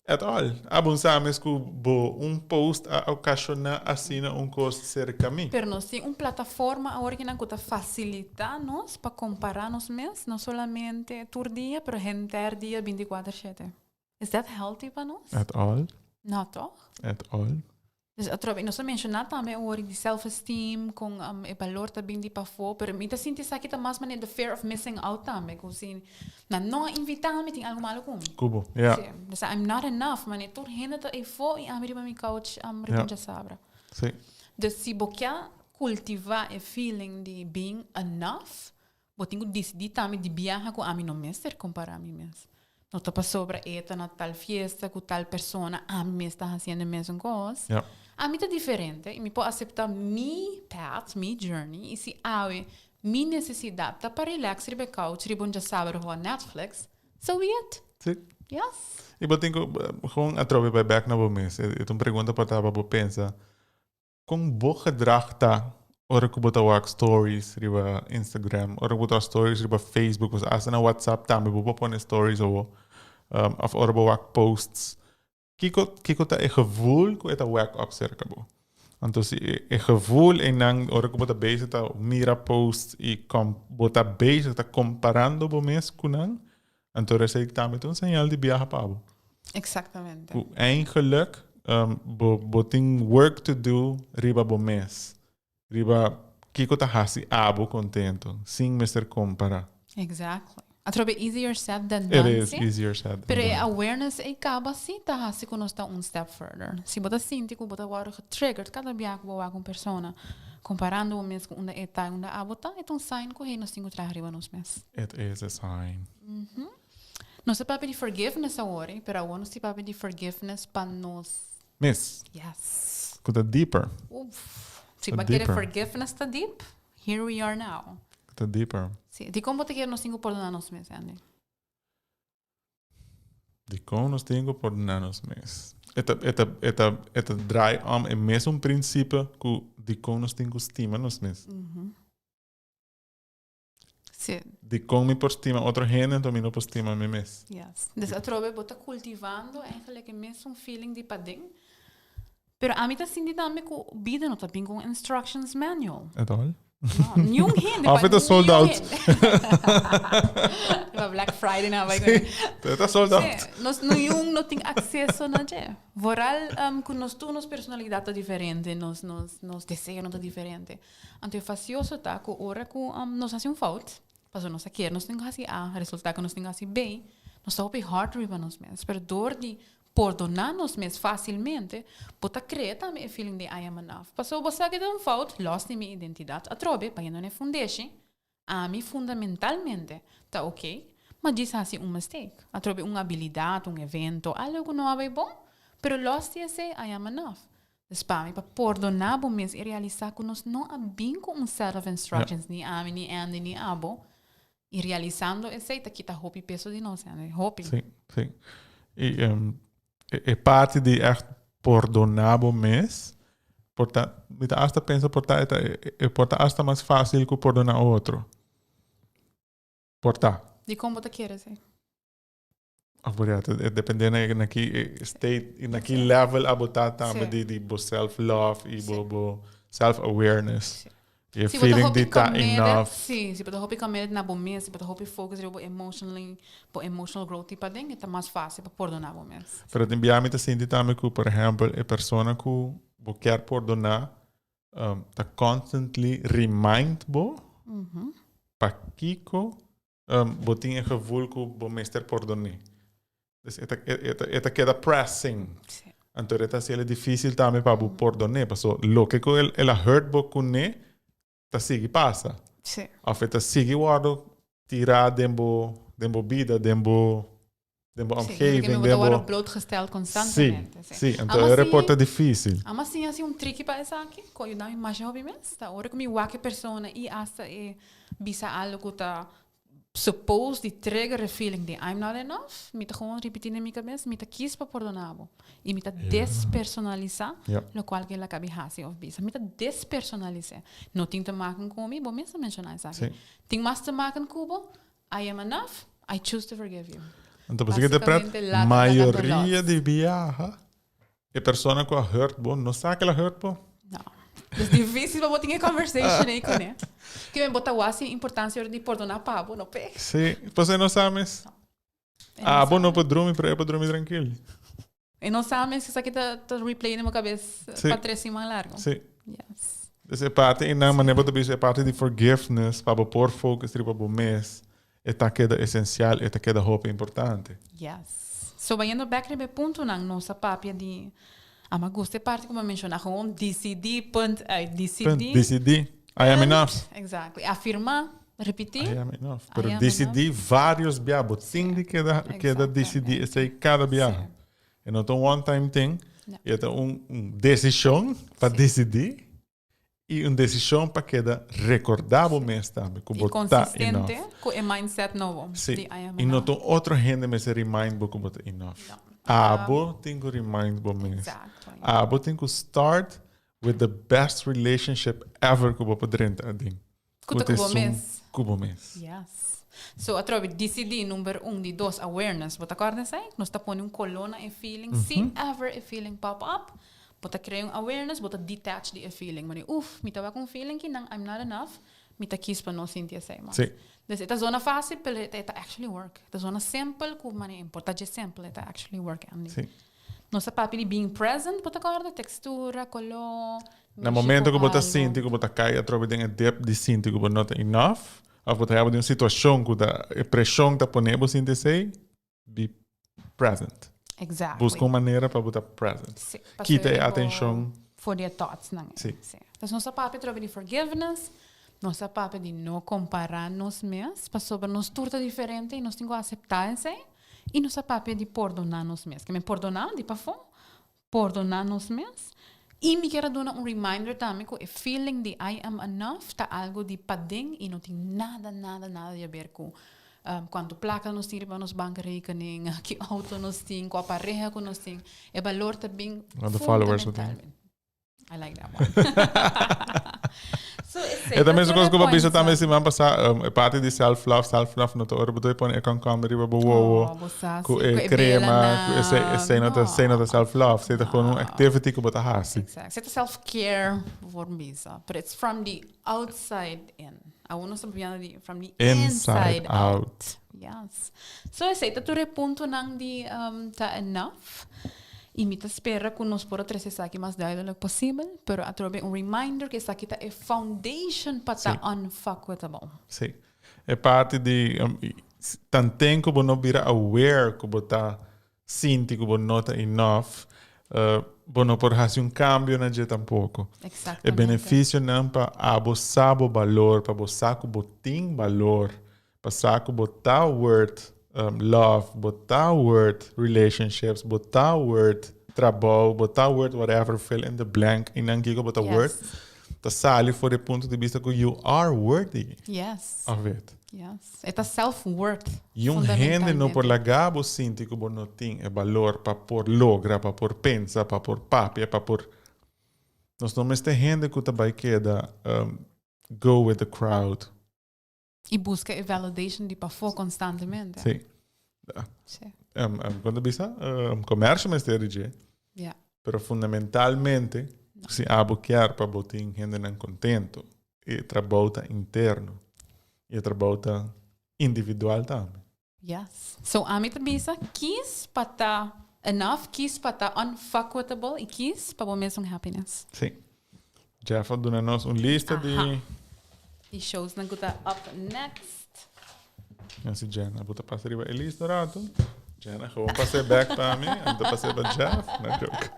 [SPEAKER 1] At all. Abo un sa mes ku bo un post a okashoná asina un kos serka mi.
[SPEAKER 2] Pero nos tin un plataforma awor kinan ku ta fasilitá nos pa kompará nos mes, no solamente tur dia, pero henter dia bintikuater shete. Is that healthy pa nos?
[SPEAKER 1] At all.
[SPEAKER 2] No, toch?
[SPEAKER 1] At all.
[SPEAKER 2] Dus atrobe, nos a menciona tambe awor di self-esteem, con e balor ta bin di pafó, pero mi ta sinti esaki ta mas manera the fear of missing out tambe, cu si nan no a invita mi, tin algo malo cu mi.
[SPEAKER 1] Cu bo, ja.
[SPEAKER 2] Si, dus I'm not enough, manera tur hende ta eyfó y ami riba mi couch riba un djasabra.
[SPEAKER 1] Si.
[SPEAKER 2] Dus si bo kia cultiva e feeling di being enough, Bo tin ku disidí tambe di biaha ku ami no mester kompará mi mes. No ta pasobra e ta na tal fiesta ku tal persona, ami mes ta hasiendo e mesun kos.
[SPEAKER 1] Ja.
[SPEAKER 2] Ami ta diferente i mi por aseptá mi path, mi journey, i si awe mi nesesidat ta pa relax riba e couch riba un djasabado hoor Netflix, so be it.
[SPEAKER 1] Sí.
[SPEAKER 2] Yes.
[SPEAKER 1] I bo tin ku gewoon atrobe bai bek na bo mes. E ta un pregunta por ta pa bo pensa. Kon bo gedrag ta ora ku bo ta wak stories riba Instagram, ora ku bo ta wak stories riba Facebook, pues hasta na WhatsApp tambe bo por pone stories awo, of ora bo wak posts. Kiko kiko ta e gevoel ku e ta wek op serka bo? Anto si e gevoel einan ora ku bo ta bezig ta mira posts i bo ta bezig ta komparando bo mes ku nan, Anto esei tambe ta un señal di biaha pa bo.
[SPEAKER 2] Exactamente.
[SPEAKER 1] Ku eigenlijk bo bo tin work to do riba bo mes. Riba kiko ta hasi abo kontento, sin mester kompara.
[SPEAKER 2] Exactly. Atrobe easier said than done,
[SPEAKER 1] It is
[SPEAKER 2] si?
[SPEAKER 1] easier said than
[SPEAKER 2] Pero e
[SPEAKER 1] done.
[SPEAKER 2] awareness ei kaba si ta hasi ku nos ta un step further. Si bo ta sinti ku bo ta wòrdu getriggered kada bia ku bo wak un persona komparando bo mes ku unda e ta i unda abo ta, e ta un sign ku hey nos tin ku traha riba nos mes.
[SPEAKER 1] It is a sign.
[SPEAKER 2] Nos ta papia di forgiveness awor, pero awor nos tin papia di forgiveness pa nos.
[SPEAKER 1] Mes.
[SPEAKER 2] Yes.
[SPEAKER 1] Ku ta deeper.
[SPEAKER 2] Uf. Si
[SPEAKER 1] Ta
[SPEAKER 2] bo kere
[SPEAKER 1] deeper.
[SPEAKER 2] forgiveness ta deep, here we are now.
[SPEAKER 1] Ku ta deeper.
[SPEAKER 2] Si. Dikon bo ta kere nos tin ku pordona nos mes, Andy?
[SPEAKER 1] Dikon nos tin ku pordona nos mes? E ta, e ta, e ta, e ta draai om e mesun principe ku dikon nos tin ku stima nos mes.
[SPEAKER 2] Sí.
[SPEAKER 1] Dikon mi por stima otro hende, anto mi no por stima mi mes.
[SPEAKER 2] Yes. Dus atrobe bo ta kultivando eigenlijk e mesun feeling di paden. Pero ami ta sinti tambe ku bida no ta bin ku un instructions manual.
[SPEAKER 1] At all?
[SPEAKER 2] No, niun hende.
[SPEAKER 1] Of e ta sold
[SPEAKER 2] niun
[SPEAKER 1] out.
[SPEAKER 2] hende. Riba Black Friday nan bai
[SPEAKER 1] Sí, e ta sold out.
[SPEAKER 2] Sí, nos niun no tin akseso na dje. Vooral ku nos tur nos personalidat ta diferente, nos nos nos deseonan ta diferente. Anto e fasioso ta ku ora ku nos hasi un fout, pasobra nos a kier nos tin ku hasi A, resulta ku nos tin ku hasi B, nos ta hopi hard riba nos mes. Pero dor di pordoná nos mes fásilmente, bo ta krea tambe e feeling di I am enough. Pasobra bo sa ku ta un fout, lòs di mi identidat atrobe, bayendo na e fundeshi, ami fundamentalmente ta oké. Ma djis hasi un mistake. Atrobe un abilidat, un evento, algo ku no a bai bon, pero los di esei, I am enough. Dus pa mi pa pordoná bo mes i realisá ku nos no a bin ku un set of instructions, ni ami, ni Andy, ni abo. I realisando esei ta kita hopi peso di nos, Andy. Hopi.
[SPEAKER 1] Sí, sí. I e parti di ègt pordoná bo mes, por ta, mi ta asta pensa por ta e por ta asta mas fásil ku pordoná otro. Por ta.
[SPEAKER 2] Dikon bo ta kere esei?
[SPEAKER 1] Of por ta depende na na ki state, na ki level abo ta tambe di di bo self love i bo bo self awareness. I e feeling di ta enough.
[SPEAKER 2] Si, si bo ta hopi committed na bo mes, si bo ta hopi focus riba bo emotionally, bo emotional growth i paden, e ta mas fácil pa pordona bo mes.
[SPEAKER 1] Pero tin bia mi ta sinti tambe ku, por ehèmpel, e persona ku bo kier pordona ta constantly remind bo pakiko bo tin e gevoel ku bo mester pordon'é. Dus e ta e ta e ta keda pressing. Anto e ta hasiel e dificil tambe pa bo pordon'é paso loke ku el a hurt bo kuné ta sigui pasa. Of e ta sigui wòrdu tirá den bo den bo bida, den bo den bo omgeving, den bo...
[SPEAKER 2] Ta wòrdu blootgesteld constantemente.
[SPEAKER 1] Sí, sí. Anto e report ta difícil.
[SPEAKER 2] Amo siña hasi un triki pa esaki, ku a yuda mi masha hopi mes. Ta ora ku mi wak e persona i asta e bisa algu ku ta suppose di trigger e feeling di I'm not enough, mi ta gewoon ripití den mi kabes, mi ta kis pa pordona bo. I mi ta despersonalisá lokual ku el a kabi hasi òf bisa. Mi ta despersonalis'é. No tin te maken ku mi, bo mes a menshoná esaki. Tin mas te maken ku bo, I am enough, I choose to forgive you.
[SPEAKER 1] Anto pasobra ke ta pret, mayoria di biaha e persona ku a hurt bo no sa ku el a hurt bo.
[SPEAKER 2] No. Es difícil pa bo tin e conversation ei kuné. Ke men bo ta wak si importancia ora di pordona pa bo, no p'e.
[SPEAKER 1] Sí, pasobra e no sa mes. Abo no por drumi, pero e por drumi trankil.
[SPEAKER 2] E no sa mes esaki ta ta replay den bo kabes pa tres siman largo.
[SPEAKER 1] Sí. Yes. Dus e parti einan manera bo ta bisa e parti di forgiveness pa bo por focus riba bo mes e ta keda esencial, e ta keda hopi importante.
[SPEAKER 2] Yes. So bayendo bek riba e puntonan nos a papia di a gusta e parti ku bo a menshona gewoon disidí punt uit. Disidí.
[SPEAKER 1] Punt, disidí. I am enough.
[SPEAKER 2] Exactly. Afirmá. Repetí.
[SPEAKER 1] I am enough. Pero disidí varios bia. Bo tin di keda, keda disidí esei kada bia. E no ta un one time thing. E ta un, un desishon pa disidí i un desishon pa keda rekordá bo mes tambe ku bo ta enough.
[SPEAKER 2] I konsistente ku e mindset nobo.
[SPEAKER 1] Sí. Di I am enough. I no ta un otro hende mester remind bo ku bo ta enough. No. Abo tin ku remind bo mes.
[SPEAKER 2] Exacto.
[SPEAKER 1] Abo tin ku start with the best relationship ever ku bo por drenta aden.
[SPEAKER 2] Ku ta ku bo mes.
[SPEAKER 1] Ku bo mes.
[SPEAKER 2] Yes. So atrobe disidí number un, di dos awareness. Bo ta kòrda esei? Nos ta pone un koló na e feeling. Si ever e feeling pop up, bo ta krea un awareness, bo ta detach di e feeling. Bo di, uf, mi ta wak un feeling kinan, I'm not enough, mi ta kis pa no sinti esei mas.
[SPEAKER 1] Sí.
[SPEAKER 2] Dus e ta zona fásil, pero e ta actually work. E ta zona simpel ku manera e por ta dje simpel, e ta actually work, Andy.
[SPEAKER 1] Sí.
[SPEAKER 2] Nos ta papia di being present, bo ta kòrda? Tekstura, koló,
[SPEAKER 1] Na
[SPEAKER 2] mishi
[SPEAKER 1] momento
[SPEAKER 2] ku
[SPEAKER 1] ku bo ta
[SPEAKER 2] algu.
[SPEAKER 1] sinti ku bo ta kai atrobe den e dip di sinti ku bo no ta enough, òf bo ta haba di un situashon ku ta e preshon ta pone bo sinti esei, be present.
[SPEAKER 2] Exactly.
[SPEAKER 1] Buska un manera pa bo ta present.
[SPEAKER 2] Sí, pasobra
[SPEAKER 1] Kita e
[SPEAKER 2] bo
[SPEAKER 1] atenshon.
[SPEAKER 2] For di e thoughts-nan ei.
[SPEAKER 1] Sí.
[SPEAKER 2] Sí. Dus nos ta papia atrobe di forgiveness, nos ta papia di no kompará nos mes, pasobra nos tur ta diferente i nos tin ku aseptá esei. I nos a papia di pordoná nos mes. Ke men pordoná di pafó, pordoná nos mes. I mi kier a duna un reminder tambe ku e feeling di I am enough ta algu di paden i no tin nada, nada, nada di haber ku kuantu plaka nos tin riba nos bankrekening, ki outo nos tin, kua pareha ku nos tin. E balor ta bin
[SPEAKER 1] Kuantu followers bo tin.
[SPEAKER 2] I like that one. So, esei
[SPEAKER 1] E ta mes
[SPEAKER 2] tur
[SPEAKER 1] kos
[SPEAKER 2] e
[SPEAKER 1] ku bo bisa
[SPEAKER 2] points.
[SPEAKER 1] tambe siman pasá, e parti di self love, self love no ta ora bo ta pone e komkomber riba bo wowo,
[SPEAKER 2] Oh, bo sa,
[SPEAKER 1] ku
[SPEAKER 2] sí,
[SPEAKER 1] e
[SPEAKER 2] ku e
[SPEAKER 1] krema, ku esei,
[SPEAKER 2] belanan.
[SPEAKER 1] esei no ta, esei no ta
[SPEAKER 2] No.
[SPEAKER 1] self love, esei ta gewoon un
[SPEAKER 2] No.
[SPEAKER 1] activity ku bo ta hasi.
[SPEAKER 2] Exact. Esei ta self care, bo por bisa. But it's from the outside in. Awor nos ta papiando di from the
[SPEAKER 1] Inside
[SPEAKER 2] inside
[SPEAKER 1] out.
[SPEAKER 2] out. Yes. So esei ta tur e puntonan di um, ta enough. I mi ta spera ku nos por a trese esaki mas duidelijk posibel, pero atrobe un reminder ku esaki ta e foundation pa ta unfuckwithable.
[SPEAKER 1] Sí. E parti di tanten ku bo no bira aware ku bo ta sinti ku bo no ta enough, bo no por hasi un kambio na dje tampoko.
[SPEAKER 2] Exactamente.
[SPEAKER 1] E benefisionan pa abo sa bo balor, pa bo sa ku bo tin balor. Pa sa ku bo ta worth love, bo ta worth relationships, bo ta worth trabou, bo ta worth whatever, fill in the blank, i nan kiko bo ta worth, ta sali for di punto di bista ku you are worthy of it.
[SPEAKER 2] Yes. E ta self-worth.
[SPEAKER 1] I un hende no por laga bo sinti ku bo no tin e balor pa por logra, pa por pensa, pa por papia, pa por. Nos no mester hende ku ta bai keda go with the crowd.
[SPEAKER 2] I buska e validation di pafó konstantemente.
[SPEAKER 1] Sí. Kon ta bisa? Komersio mester di dje. Pero fundamentalmente, si abo kier pa bo tin hendenan kontento, e trabou ta interno. I e trabou ta individual tambe.
[SPEAKER 2] Yes. So ami ta bisa, kies pa ta enough, kies pa ta unfuckwithable i kies pa bo mesun happiness.
[SPEAKER 1] Sí. Jeff a duna nos un lista di.
[SPEAKER 2] Di showsnan ku ta up next.
[SPEAKER 1] Nancy Jenna, bo ta pasa riba e lista rato. Jenna, gewoon pasa back pa mi. Ami ta pasa pa Jeff. No joke.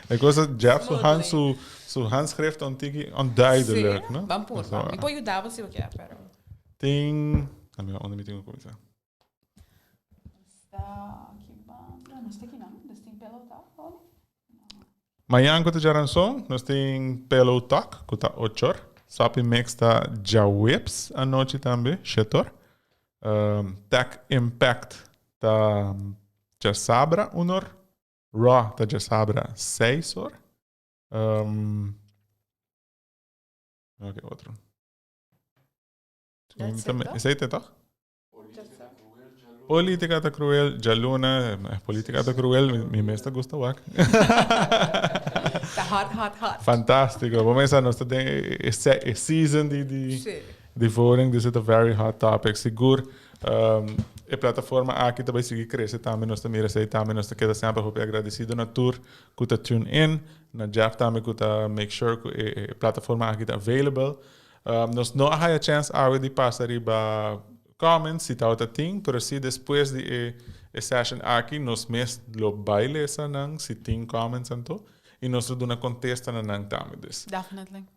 [SPEAKER 1] E cosa Jeff su hand su handschrift un tiki onduidelijk,
[SPEAKER 2] Sí,
[SPEAKER 1] no?
[SPEAKER 2] Ban purba. Mi por yuda bo si bo kier, pero.
[SPEAKER 1] Tin, a mira, unda mi tin ku kuminsá?
[SPEAKER 2] Sta aki banda, no sta aki nan, dus tin Pillow Talk, hoor.
[SPEAKER 1] Mañan ku ta djaranson, nos tin Pillow Talk, ku ta ochor. Soppy Mix ta djaweps anochi tambe, shetor. Tech Impact ta djasabra unor. Raw ta djasabra seis or. Ok, otro.
[SPEAKER 2] That's it, toch?
[SPEAKER 1] Esei te toch? Politica ta cruel, djaluna, politica ta cruel, mi mes ta gusta wak.
[SPEAKER 2] Ta hot, hot, hot.
[SPEAKER 1] Fantástico. Bo mesa nos ta den e season di voting, dus het a very hot topic. Sigur, e plataforma aki ta bai sigui crece tambe, nos ta mira esei tambe, nos ta keda semper hopi agradecido na tur ku ta tune in, na Jeff tambe ku ta make sure ku e plataforma aki ta available. Nos no a haya chance awe di pasa riba comments, si tabata tin, pero si despues di e session aki nos mes lo bai lesa nan si tin comments anto y nos lo duna contesta na nan tambe. Dus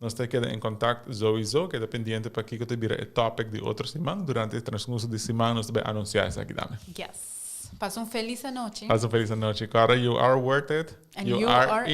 [SPEAKER 1] nos ta keda en contact sowieso, keda pendiente pa kico ta bira e topic di otro siman. Durante e transcurso di siman nos ta bai anuncia esaki tambe.
[SPEAKER 2] Yes. Pasa un feliz anochi.
[SPEAKER 1] Pasa un feliz anochi. Cora, you are worth it.
[SPEAKER 2] And you are